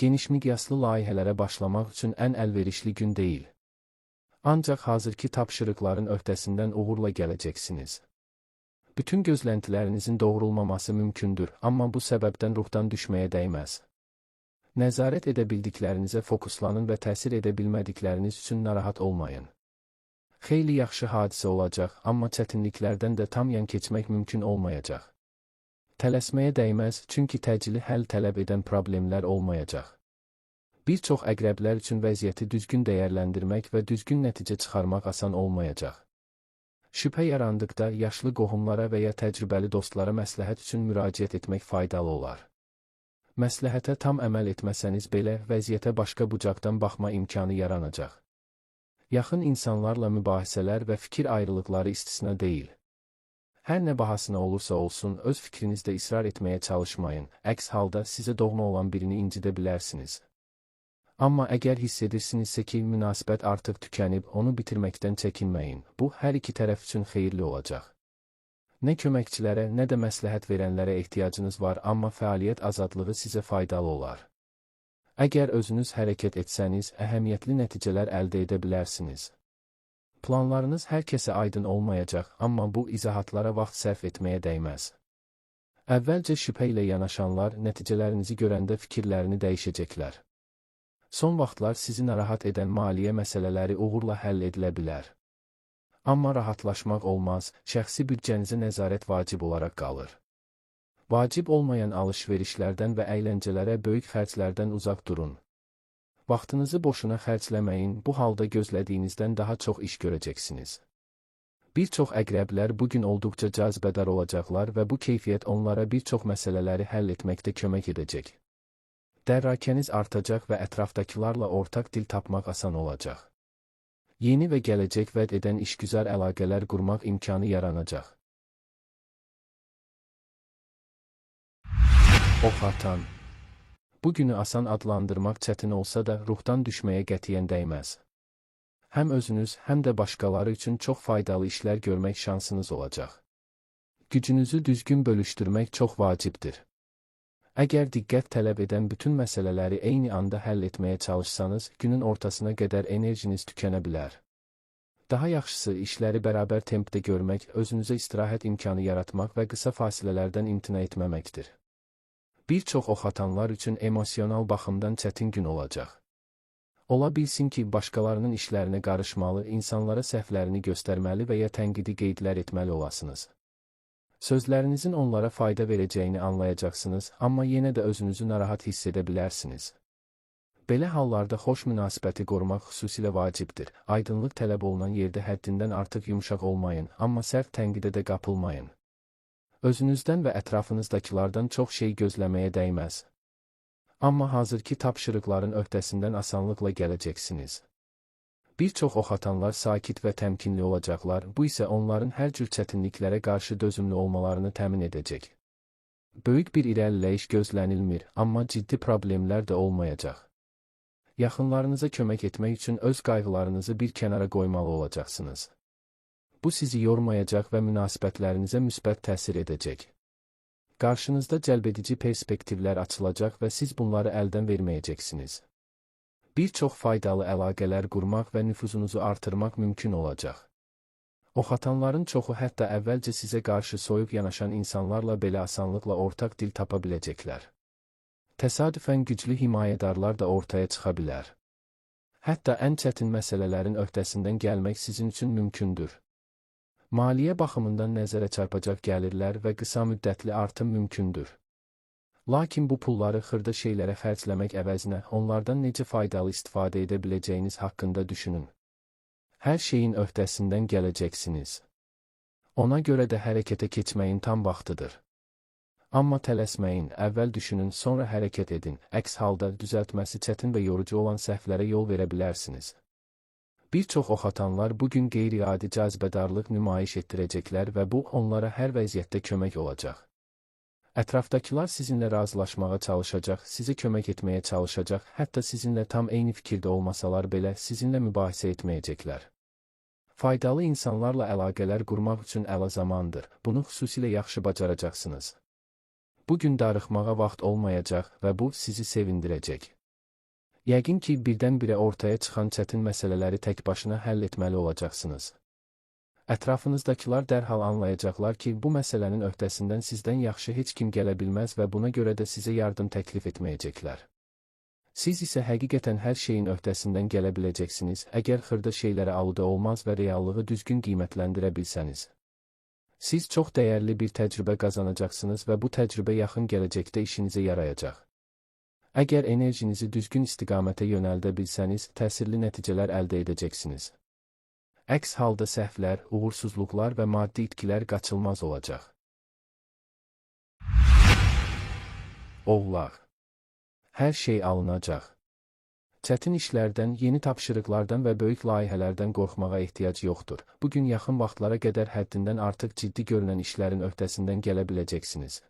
Geniş miqyaslı layihələrə başlamaq üçün ən əlverişli gün deyil. Ancaq hazırki tapşırıqların öhdəsindən uğurla gələcəksiniz. Bütün gözləntilərinizin doğrulmaması mümkündür, amma bu səbəbdən ruhdan düşməyə dəyməz. Nəzarət edə bildiklərinizə fokuslanın və təsir edə bilmədikləriniz üçün narahat olmayın. Xeyli yaxşı hadisə olacaq, amma çətinliklərdən də tam yan keçmək mümkün olmayacaq. Tələsməyə dəyməz, çünki təcili həll tələb edən problemlər olmayacaq. Bir çox əqrəblər üçün vəziyyəti düzgün dəyərləndirmək və düzgün nəticə çıxarmaq asan olmayacaq. Şübhə yarandıqda yaşlı qohumlara və ya təcrübəli dostlara məsləhət üçün müraciət etmək faydalı olar. Məsləhətə tam əməl etməsəniz belə, vəziyyətə başqa bucaqdan baxma imkanı yaranacaq. Yaxın insanlarla mübahisələr və fikir ayrılıqları istisna deyil. Hər nə bahasına olursa olsun, öz fikrinizdə israr etməyə çalışmayın, əks halda sizə doğma olan birini incidə bilərsiniz. Amma əgər hiss edirsinizsə ki, münasibət artıq tükənib, onu bitirməkdən çəkinməyin. Bu, hər iki tərəf üçün xeyirli olacaq. Nə köməkçilərə, nə də məsləhət verənlərə ehtiyacınız var, amma fəaliyyət azadlığı sizə faydalı olar. Əgər özünüz hərəkət etsəniz, əhəmiyyətli nəticələr əldə edə bilərsiniz. Planlarınız hər kəsə aydın olmayacaq, amma bu izahatlara vaxt sərf etməyə dəyməz. Əvvəlcə şübhə ilə yanaşanlar nəticələrinizi görəndə fikirlərini dəyişəcəklər. Son vaxtlar sizi narahat edən maliyyə məsələləri uğurla həll edilə bilər. Amma rahatlaşmaq olmaz, şəxsi büdcənizə nəzarət vacib olaraq qalır. Vacib olmayan alış-verişlərdən və əyləncələrə böyük xərclərdən uzaq durun. Vaxtınızı boşuna xərcləməyin, bu halda gözlədiyinizdən daha çox iş görəcəksiniz. Bir çox əqrəblər bugün olduqca cazibədar olacaqlar və bu keyfiyyət onlara bir çox məsələləri həll etməkdə kömək edəcək. Dərrakəniz artacaq və ətrafdakılarla ortaq dil tapmaq asan olacaq. Yeni və gələcək vəd edən işgüzar əlaqələr qurmaq imkanı yaranacaq. Ox atan. Bu günü asan adlandırmaq çətin olsa da, ruhdan düşməyə qətiyyən dəyməz. Həm özünüz, həm də başqaları üçün çox faydalı işlər görmək şansınız olacaq. Gücünüzü düzgün bölüşdürmək çox vacibdir. Əgər diqqət tələb edən bütün məsələləri eyni anda həll etməyə çalışsanız, günün ortasına qədər enerjiniz tükənə bilər. Daha yaxşısı, işləri bərabər tempdə görmək, özünüzə istirahət imkanı yaratmaq və qısa fasilələrdən imtina etməməkdir. Bir çox oxatanlar üçün emosional baxımdan çətin gün olacaq. Ola bilsin ki, başqalarının işlərinə qarışmalı, insanlara səhvlərini göstərməli və ya tənqidi qeydlər etməli olasınız. Sözlərinizin onlara fayda verəcəyini anlayacaqsınız, amma yenə də özünüzü narahat hiss edə bilərsiniz. Belə hallarda xoş münasibəti qorumaq xüsusilə vacibdir. Aydınlıq tələb olunan yerdə həddindən artıq yumşaq olmayın, amma sərt tənqidə də qapılmayın. Özünüzdən və ətrafınızdakılardan çox şey gözləməyə dəyməz. Amma hazırki tapşırıqların öhdəsindən asanlıqla gələcəksiniz. Bir çox oxatanlar sakit və təmkinli olacaqlar, bu isə onların hər cür çətinliklərə qarşı dözümlü olmalarını təmin edəcək. Böyük bir irəliləyiş gözlənilmir, amma ciddi problemlər də olmayacaq. Yaxınlarınıza kömək etmək üçün öz qayğılarınızı bir kənara qoymalı olacaqsınız. Bu sizi yormayacaq və münasibətlərinizə müsbət təsir edəcək. Qarşınızda cəlbedici perspektivlər açılacaq və siz bunları əldən verməyəcəksiniz. Bir çox faydalı əlaqələr qurmaq və nüfuzunuzu artırmaq mümkün olacaq. Oxatanların çoxu hətta əvvəlcə sizə qarşı soyuq yanaşan insanlarla belə asanlıqla ortaq dil tapa biləcəklər. Təsadüfən güclü himayədarlar da ortaya çıxa bilər. Hətta ən çətin məsələlərin öhdəsindən gəlmək sizin üçün mümkündür. Maliyyə baxımından nəzərə çarpacaq gəlirlər və qısa müddətli artım mümkündür. Lakin bu pulları xırda şeylərə xərcləmək əvəzinə onlardan necə faydalı istifadə edə biləcəyiniz haqqında düşünün. Hər şeyin öhdəsindən gələcəksiniz. Ona görə də hərəkətə keçməyin tam vaxtıdır. Amma tələsməyin, əvvəl düşünün, sonra hərəkət edin. Əks halda düzəltməsi çətin və yorucu olan səhvlərə yol verə bilərsiniz. Bir çox oxatanlar bugün qeyri-adi cazibədarlıq nümayiş etdirəcəklər və bu onlara hər vəziyyətdə kömək olacaq. Ətrafdakılar sizinlə razılaşmağa çalışacaq, sizə kömək etməyə çalışacaq, hətta sizinlə tam eyni fikirdə olmasalar belə sizinlə mübahisə etməyəcəklər. Faydalı insanlarla əlaqələr qurmaq üçün əla zamandır. Bunu xüsusilə yaxşı bacaracaqsınız. Bugün darıxmağa vaxt olmayacaq və bu sizi sevindirəcək. Yəqin ki, birdən-birə ortaya çıxan çətin məsələləri tək başına həll etməli olacaqsınız. Ətrafınızdakılar dərhal anlayacaqlar ki, bu məsələnin öhdəsindən sizdən yaxşı heç kim gələ bilməz və buna görə də sizə yardım təklif etməyəcəklər. Siz isə həqiqətən hər şeyin öhdəsindən gələ biləcəksiniz, əgər xırda şeylərə aludə olmaz və reallığı düzgün qiymətləndirə bilsəniz. Siz çox dəyərli bir təcrübə qazanacaqsınız və bu təcrübə yaxın gələcəkdə işinizə yarayacaq. Əgər enerjinizi düzgün istiqamətə yönəldə bilsəniz, təsirli nəticələr əldə edəcəksiniz. Əks halda səhvlər, uğursuzluqlar və maddi itkilər qaçılmaz olacaq. Oğlaq. Hər şey alınacaq. Çətin işlərdən, yeni tapşırıqlardan və böyük layihələrdən qorxmağa ehtiyac yoxdur. Bugün yaxın vaxtlara qədər həddindən artıq ciddi görünən işlərin öhdəsindən gələ biləcəksiniz.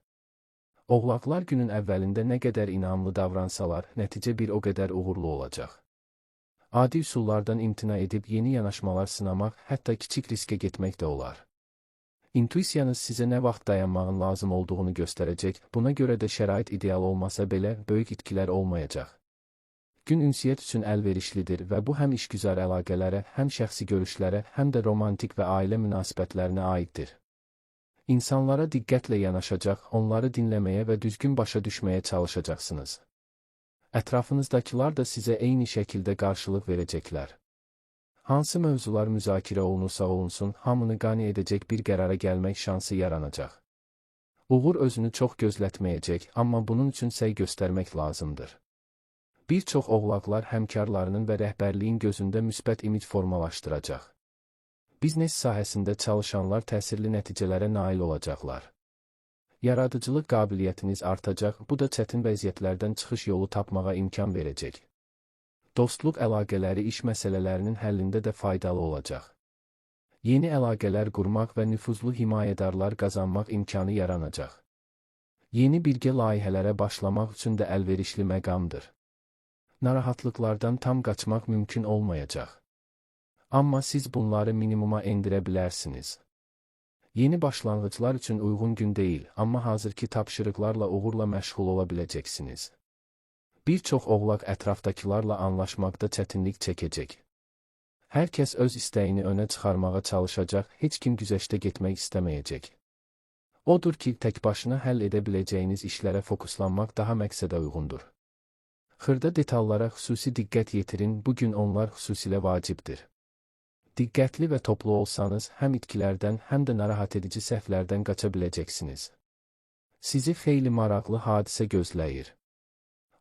Oğlaqlar günün əvvəlində nə qədər inamlı davransalar, nəticə bir o qədər uğurlu olacaq. Adi üsullardan imtina edib yeni yanaşmalar sınamaq, hətta kiçik riskə getmək də olar. İntuisiyanız sizə nə vaxt dayanmağın lazım olduğunu göstərəcək, buna görə də şərait ideal olmasa belə, böyük itkilər olmayacaq. Gün ünsiyyət üçün əlverişlidir və bu həm işgüzar əlaqələrə, həm şəxsi görüşlərə, həm də romantik və ailə münasibətlərinə aiddir. İnsanlara diqqətlə yanaşacaq, onları dinləməyə və düzgün başa düşməyə çalışacaqsınız. Ətrafınızdakılar da sizə eyni şəkildə qarşılıq verəcəklər. Hansı mövzular müzakirə olunursa olunsun, hamını qane edəcək bir qərara gəlmək şansı yaranacaq. Uğur özünü çox gözlətməyəcək, amma bunun üçün səy göstərmək lazımdır. Bir çox oğlaqlar həmkarlarının və rəhbərliyin gözündə müsbət imic formalaşdıracaq. Biznes sahəsində çalışanlar təsirli nəticələrə nail olacaqlar. Yaradıcılıq qabiliyyətiniz artacaq, bu da çətin vəziyyətlərdən çıxış yolu tapmağa imkan verəcək. Dostluq əlaqələri iş məsələlərinin həllində də faydalı olacaq. Yeni əlaqələr qurmaq və nüfuzlu himayədarlar qazanmaq imkanı yaranacaq. Yeni birgə layihələrə başlamaq üçün də əlverişli məqamdır. Narahatlıqlardan tam qaçmaq mümkün olmayacaq. Amma siz bunları minimuma endirə bilərsiniz. Yeni başlanğıclar üçün uyğun gün deyil, amma hazırki tapşırıqlarla uğurla məşğul ola biləcəksiniz. Bir çox oğlaq ətrafdakılarla anlaşmaqda çətinlik çəkəcək. Hər kəs öz istəyini önə çıxarmağa çalışacaq, heç kim güzəştə getmək istəməyəcək. Odur ki, tək başına həll edə biləcəyiniz işlərə fokuslanmaq daha məqsədə uyğundur. Xırda detallara xüsusi diqqət yetirin, bugün onlar xüsusilə vacibdir. Diqqətli və toplu olsanız, həm itkilərdən, həm də narahat edici səhvlərdən qaça biləcəksiniz. Sizi xeyli maraqlı hadisə gözləyir.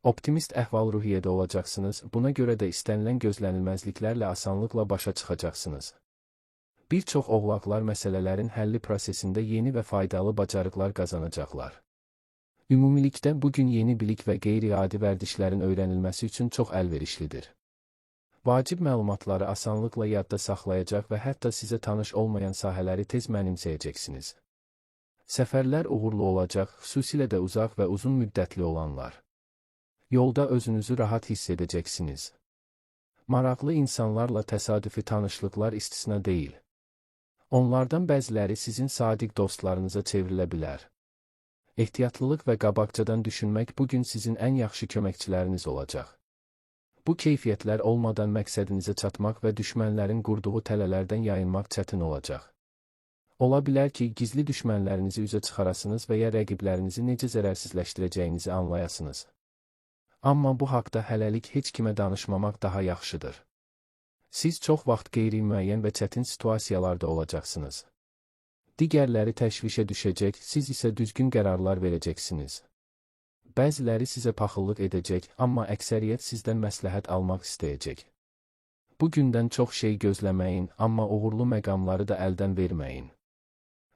Optimist əhval-ruhiyyədə olacaqsınız, buna görə də istənilən gözlənilməzliklərlə asanlıqla başa çıxacaqsınız. Bir çox oğlaqlar məsələlərin həlli prosesində yeni və faydalı bacarıqlar qazanacaqlar. Ümumilikdə bugün yeni bilik və qeyri-adi vərdişlərin öyrənilməsi üçün çox əlverişlidir. Vacib məlumatları asanlıqla yadda saxlayacaq və hətta sizə tanış olmayan sahələri tez mənimsəyəcəksiniz. Səfərlər uğurlu olacaq, xüsusilə də uzaq və uzun müddətli olanlar. Yolda özünüzü rahat hiss edəcəksiniz. Maraqlı insanlarla təsadüfi tanışlıqlar istisna deyil. Onlardan bəziləri sizin sadiq dostlarınıza çevrilə bilər. Ehtiyatlılıq və qabaqcadan düşünmək bugün sizin ən yaxşı köməkçiləriniz olacaq. Bu keyfiyyətlər olmadan məqsədinizə çatmaq və düşmənlərin qurduğu tələlərdən yayınmaq çətin olacaq. Ola bilər ki, gizli düşmənlərinizi üzə çıxarasınız və ya rəqiblərinizi necə zərərsizləşdirəcəyinizi anlayasınız. Amma bu haqda hələlik heç kimə danışmamaq daha yaxşıdır. Siz çox vaxt qeyri-müəyyən və çətin situasiyalarda olacaqsınız. Digərləri təşvişə düşəcək, siz isə düzgün qərarlar verəcəksiniz. Bəziləri sizə paxıllıq edəcək, amma əksəriyyət sizdən məsləhət almaq istəyəcək. Bu gündən çox şey gözləməyin, amma uğurlu məqamları da əldən verməyin.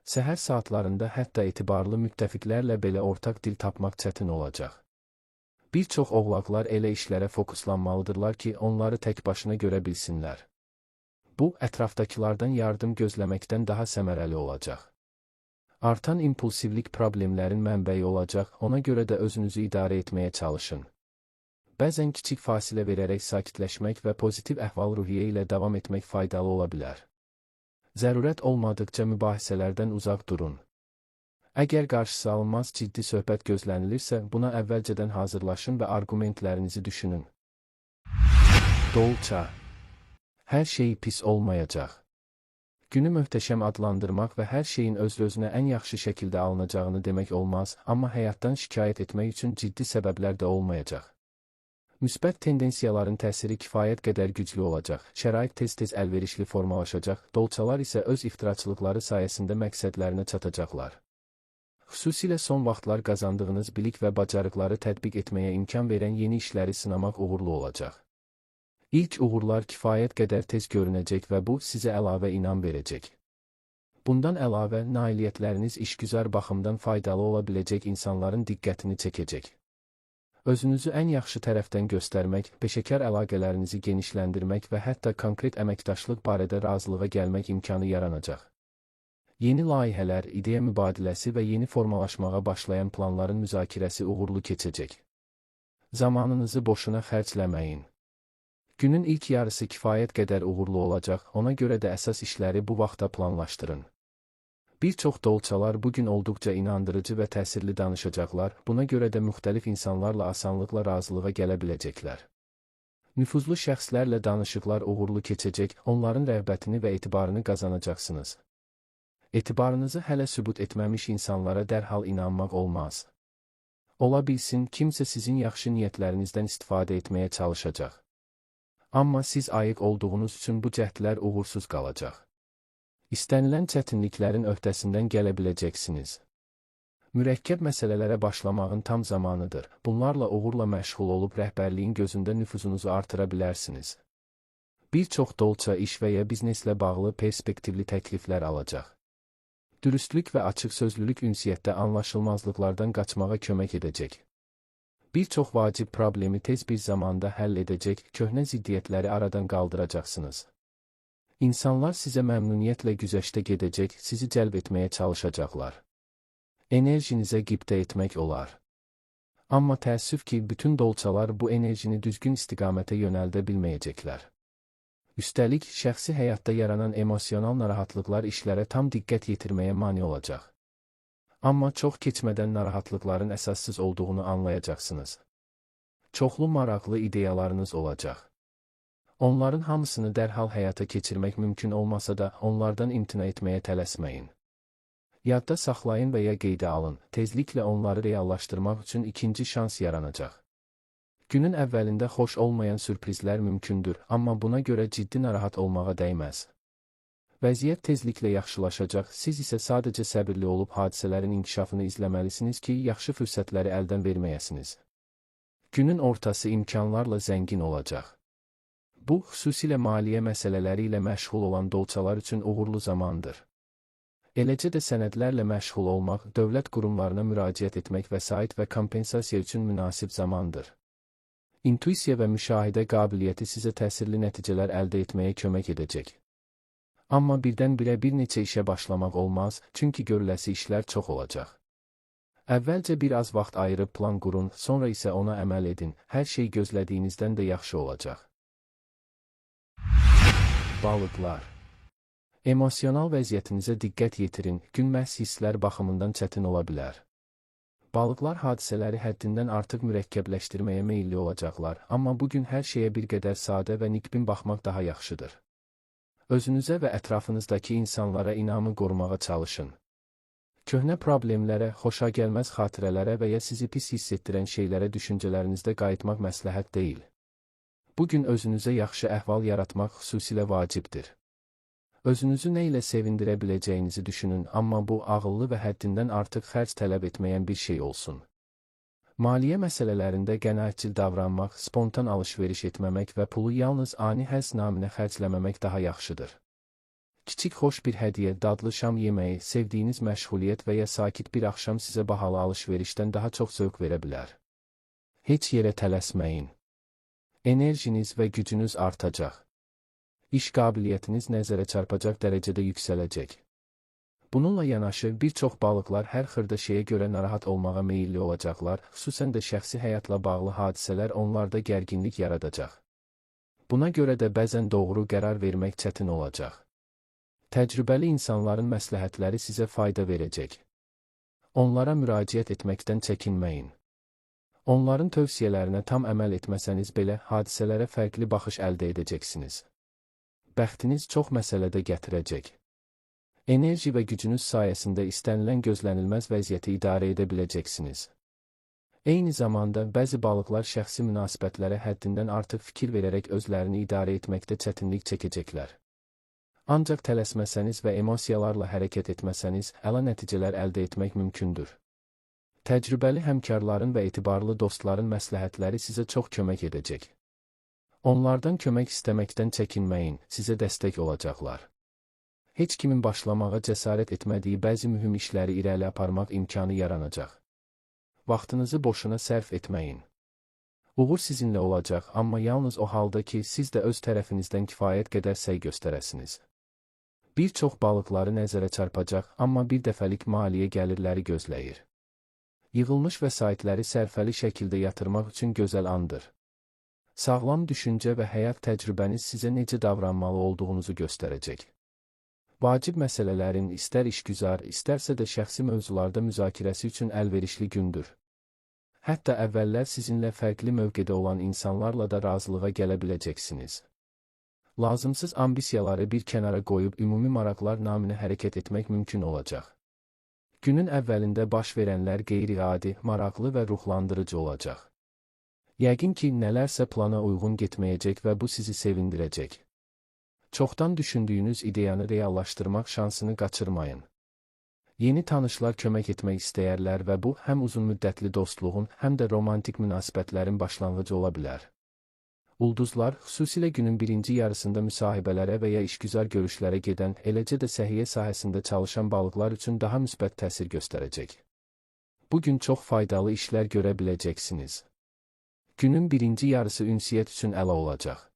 Səhər saatlarında hətta etibarlı müttəfiqlərlə belə ortaq dil tapmaq çətin olacaq. Bir çox oğlaqlar elə işlərə fokuslanmalıdırlar ki, onları tək başına görə bilsinlər. Bu, ətrafdakılardan yardım gözləməkdən daha səmərəli olacaq. Artan impulsivlik problemlərin mənbəyi olacaq, ona görə də özünüzü idarə etməyə çalışın. Bəzən kiçik fasilə verərək sakitləşmək və pozitiv əhval-ruhiyyə ilə davam etmək faydalı ola bilər. Zərurət olmadıqca mübahisələrdən uzaq durun. Əgər qarşısı alınmaz ciddi söhbət gözlənilirsə, buna əvvəlcədən hazırlaşın və arqumentlərinizi düşünün. Dolça. Hər şey pis olmayacaq. Günü möhtəşəm adlandırmaq və hər şeyin öz-özünə ən yaxşı şəkildə alınacağını demək olmaz, amma həyatdan şikayət etmək üçün ciddi səbəblər də olmayacaq. Müsbət tendensiyaların təsiri kifayət qədər güclü olacaq, şərait tez-tez əlverişli formalaşacaq, dolçalar isə öz iftiraçılıqları sayəsində məqsədlərinə çatacaqlar. Xüsusilə son vaxtlar qazandığınız bilik və bacarıqları tətbiq etməyə imkan verən yeni işləri sınamaq uğurlu olacaq. İlk uğurlar kifayət qədər tez görünəcək və bu, sizə əlavə inam verəcək. Bundan əlavə, nailiyyətləriniz işgüzar baxımdan faydalı ola biləcək insanların diqqətini çəkəcək. Özünüzü ən yaxşı tərəfdən göstərmək, peşəkar əlaqələrinizi genişləndirmək və hətta konkret əməkdaşlıq barədə razılığa gəlmək imkanı yaranacaq. Yeni layihələr, ideya mübadiləsi və yeni formalaşmağa başlayan planların müzakirəsi uğurlu keçəcək. Zamanınızı boşuna xərcləməyin. Günün ilk yarısı kifayət qədər uğurlu olacaq, ona görə də əsas işləri bu vaxta planlaşdırın. Bir çox dolçalar bugün olduqca inandırıcı və təsirli danışacaqlar, buna görə də müxtəlif insanlarla asanlıqla razılığa gələ biləcəklər. Nüfuzlu şəxslərlə danışıqlar uğurlu keçəcək, onların rəğbətini və etibarını qazanacaqsınız. Etibarınızı hələ sübut etməmiş insanlara dərhal inanmaq olmaz. Ola bilsin, kimsə sizin yaxşı niyyətlərinizdən istifadə etməyə çalışacaq. Amma siz ayıq olduğunuz üçün bu cəhdlər uğursuz qalacaq. İstənilən çətinliklərin öhdəsindən gələ biləcəksiniz. Mürəkkəb məsələlərə başlamağın tam zamanıdır. Bunlarla uğurla məşğul olub rəhbərliyin gözündə nüfuzunuzu artıra bilərsiniz. Bir çox dolça iş və ya bizneslə bağlı perspektivli təkliflər alacaq. Dürüstlük və açıq sözlülük ünsiyyətdə anlaşılmazlıqlardan qaçmağa kömək edəcək. Bir çox vacib problemi tez bir zamanda həll edəcək, köhnə ziddiyyətləri aradan qaldıracaqsınız. İnsanlar sizə məmnuniyyətlə güzəştə gedəcək, sizi cəlb etməyə çalışacaqlar. Enerjinizə qibtə etmək olar. Amma təəssüf ki, bütün dolçalar bu enerjini düzgün istiqamətə yönəldə bilməyəcəklər. Üstəlik, şəxsi həyatda yaranan emosional narahatlıqlar işlərə tam diqqət yetirməyə mane olacaq. Amma çox keçmədən narahatlıqların əsassız olduğunu anlayacaqsınız. Çoxlu maraqlı ideyalarınız olacaq. Onların hamısını dərhal həyata keçirmək mümkün olmasa da, onlardan imtina etməyə tələsməyin. Yadda saxlayın və ya qeydə alın, tezliklə onları reallaşdırmaq üçün ikinci şans yaranacaq. Günün əvvəlində xoş olmayan sürprizlər mümkündür, amma buna görə ciddi narahat olmağa dəyməz. Vəziyyət tezliklə yaxşılaşacaq, siz isə sadəcə səbirli olub hadisələrin inkişafını izləməlisiniz ki, yaxşı fürsətləri əldən verməyəsiniz. Günün ortası imkanlarla zəngin olacaq. Bu, xüsusilə maliyyə məsələləri ilə məşğul olan dolçalar üçün uğurlu zamandır. Eləcə də sənədlərlə məşğul olmaq, dövlət qurumlarına müraciət etmək vəsait və kompensasiya üçün münasib zamandır. İntuisiya və müşahidə qabiliyyəti sizə təsirli nəticələr əldə etməyə kömək edəcək. Amma birdən-birə bir neçə işə başlamaq olmaz, çünki görüləsi işlər çox olacaq. Əvvəlcə bir az vaxt ayırıb plan qurun, sonra isə ona əməl edin, hər şey gözlədiyinizdən də yaxşı olacaq. Balıqlar. Emosional vəziyyətinizə diqqət yetirin, gün məhz hisslər baxımından çətin ola bilər. Balıqlar hadisələri həddindən artıq mürəkkəbləşdirməyə meyilli olacaqlar, amma bugün hər şeyə bir qədər sadə və nikbin baxmaq daha yaxşıdır. Özünüzə və ətrafınızdakı insanlara inamı qorumağa çalışın. Köhnə problemlərə, xoşagəlməz xatirələrə və ya sizi pis hiss etdirən şeylərə düşüncələrinizdə qayıtmaq məsləhət deyil. Bugün özünüzə yaxşı əhval yaratmaq xüsusilə vacibdir. Özünüzü nə ilə sevindirə biləcəyinizi düşünün, amma bu, ağıllı və həddindən artıq xərc tələb etməyən bir şey olsun. Maliyyə məsələlərində qənaətcil davranmaq, spontan alış-veriş etməmək və pulu yalnız ani həzz naminə xərcləməmək daha yaxşıdır. Kiçik xoş bir hədiyyə, dadlı şam yeməyi, sevdiyiniz məşğuliyyət və ya sakit bir axşam sizə bahalı alış-verişdən daha çox zövq verə bilər. Heç yerə tələsməyin. Enerjiniz və gücünüz artacaq. İş qabiliyyətiniz nəzərə çarpacaq dərəcədə yüksələcək. Bununla yanaşı, bir çox balıqlar hər xırda şeyə görə narahat olmağa meyilli olacaqlar, xüsusən də şəxsi həyatla bağlı hadisələr onlarda gərginlik yaradacaq. Buna görə də bəzən doğru qərar vermək çətin olacaq. Təcrübəli insanların məsləhətləri sizə fayda verəcək. Onlara müraciət etməkdən çəkinməyin. Onların tövsiyələrinə tam əməl etməsəniz belə, hadisələrə fərqli baxış əldə edəcəksiniz. Bəxtiniz çox məsələdə gətirəcək. Enerji və gücünüz sayəsində istənilən gözlənilməz vəziyyəti idarə edə biləcəksiniz. Eyni zamanda bəzi balıqlar şəxsi münasibətlərə həddindən artıq fikir verərək özlərini idarə etməkdə çətinlik çəkəcəklər. Ancaq tələsməsəniz və emosiyalarla hərəkət etməsəniz, əla nəticələr əldə etmək mümkündür. Təcrübəli həmkarların və etibarlı dostların məsləhətləri sizə çox kömək edəcək. Onlardan kömək istəməkdən çəkinməyin, sizə dəstək olacaqlar. Heç kimin başlamağa cəsarət etmədiyi bəzi mühüm işləri irəli aparmaq imkanı yaranacaq. Vaxtınızı boşuna sərf etməyin. Uğur sizinlə olacaq, amma yalnız o halda ki, siz də öz tərəfinizdən kifayət qədər səy göstərəsiniz. Bir çox balıqları nəzərə çarpacaq, amma bir dəfəlik maliyyə gəlirləri gözləyir. Yığılmış vəsaitləri sərfəli şəkildə yatırmaq üçün gözəl andır. Sağlam düşüncə və həyat təcrübəniz sizə necə davranmalı olduğunuzu göstərəcək. Vacib məsələlərin istər işgüzar, istərsə də şəxsi mövzularda müzakirəsi üçün əlverişli gündür. Hətta əvvəllər sizinlə fərqli mövqedə olan insanlarla da razılığa gələ biləcəksiniz. Lazımsız ambisiyaları bir kənara qoyub ümumi maraqlar naminə hərəkət etmək mümkün olacaq. Günün əvvəlində baş verənlər qeyri-adi, maraqlı və ruhlandırıcı olacaq. Yəqin ki, nələrsə plana uyğun getməyəcək və bu sizi sevindirəcək. Çoxdan düşündüyünüz ideyanı reallaşdırmaq şansını qaçırmayın. Yeni tanışlar kömək etmək istəyərlər və bu, həm uzunmüddətli dostluğun, həm də romantik münasibətlərin başlanğıcı ola bilər. Ulduzlar, xüsusilə günün birinci yarısında müsahibələrə və ya işgüzar görüşlərə gedən, eləcə də səhiyyə sahəsində çalışan balıqlar üçün daha müsbət təsir göstərəcək. Bu gün çox faydalı işlər görə biləcəksiniz. Günün birinci yarısı ünsiyyət üçün əla olacaq.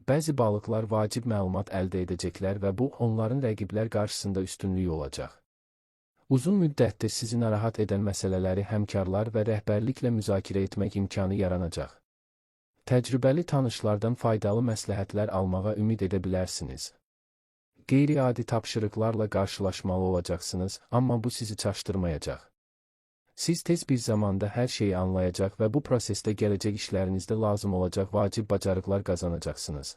Bəzi balıqlar vacib məlumat əldə edəcəklər və bu, onların rəqiblər qarşısında üstünlüyü olacaq. Uzun müddətdir sizi narahat edən məsələləri həmkarlar və rəhbərliklə müzakirə etmək imkanı yaranacaq. Təcrübəli tanışlardan faydalı məsləhətlər almağa ümid edə bilərsiniz. Qeyri-adi tapşırıqlarla qarşılaşmalı olacaqsınız, amma bu sizi çaşdırmayacaq. Siz tez bir zamanda hər şeyi anlayacaq və bu prosesdə gələcək işlərinizdə lazım olacaq vacib bacarıqlar qazanacaqsınız.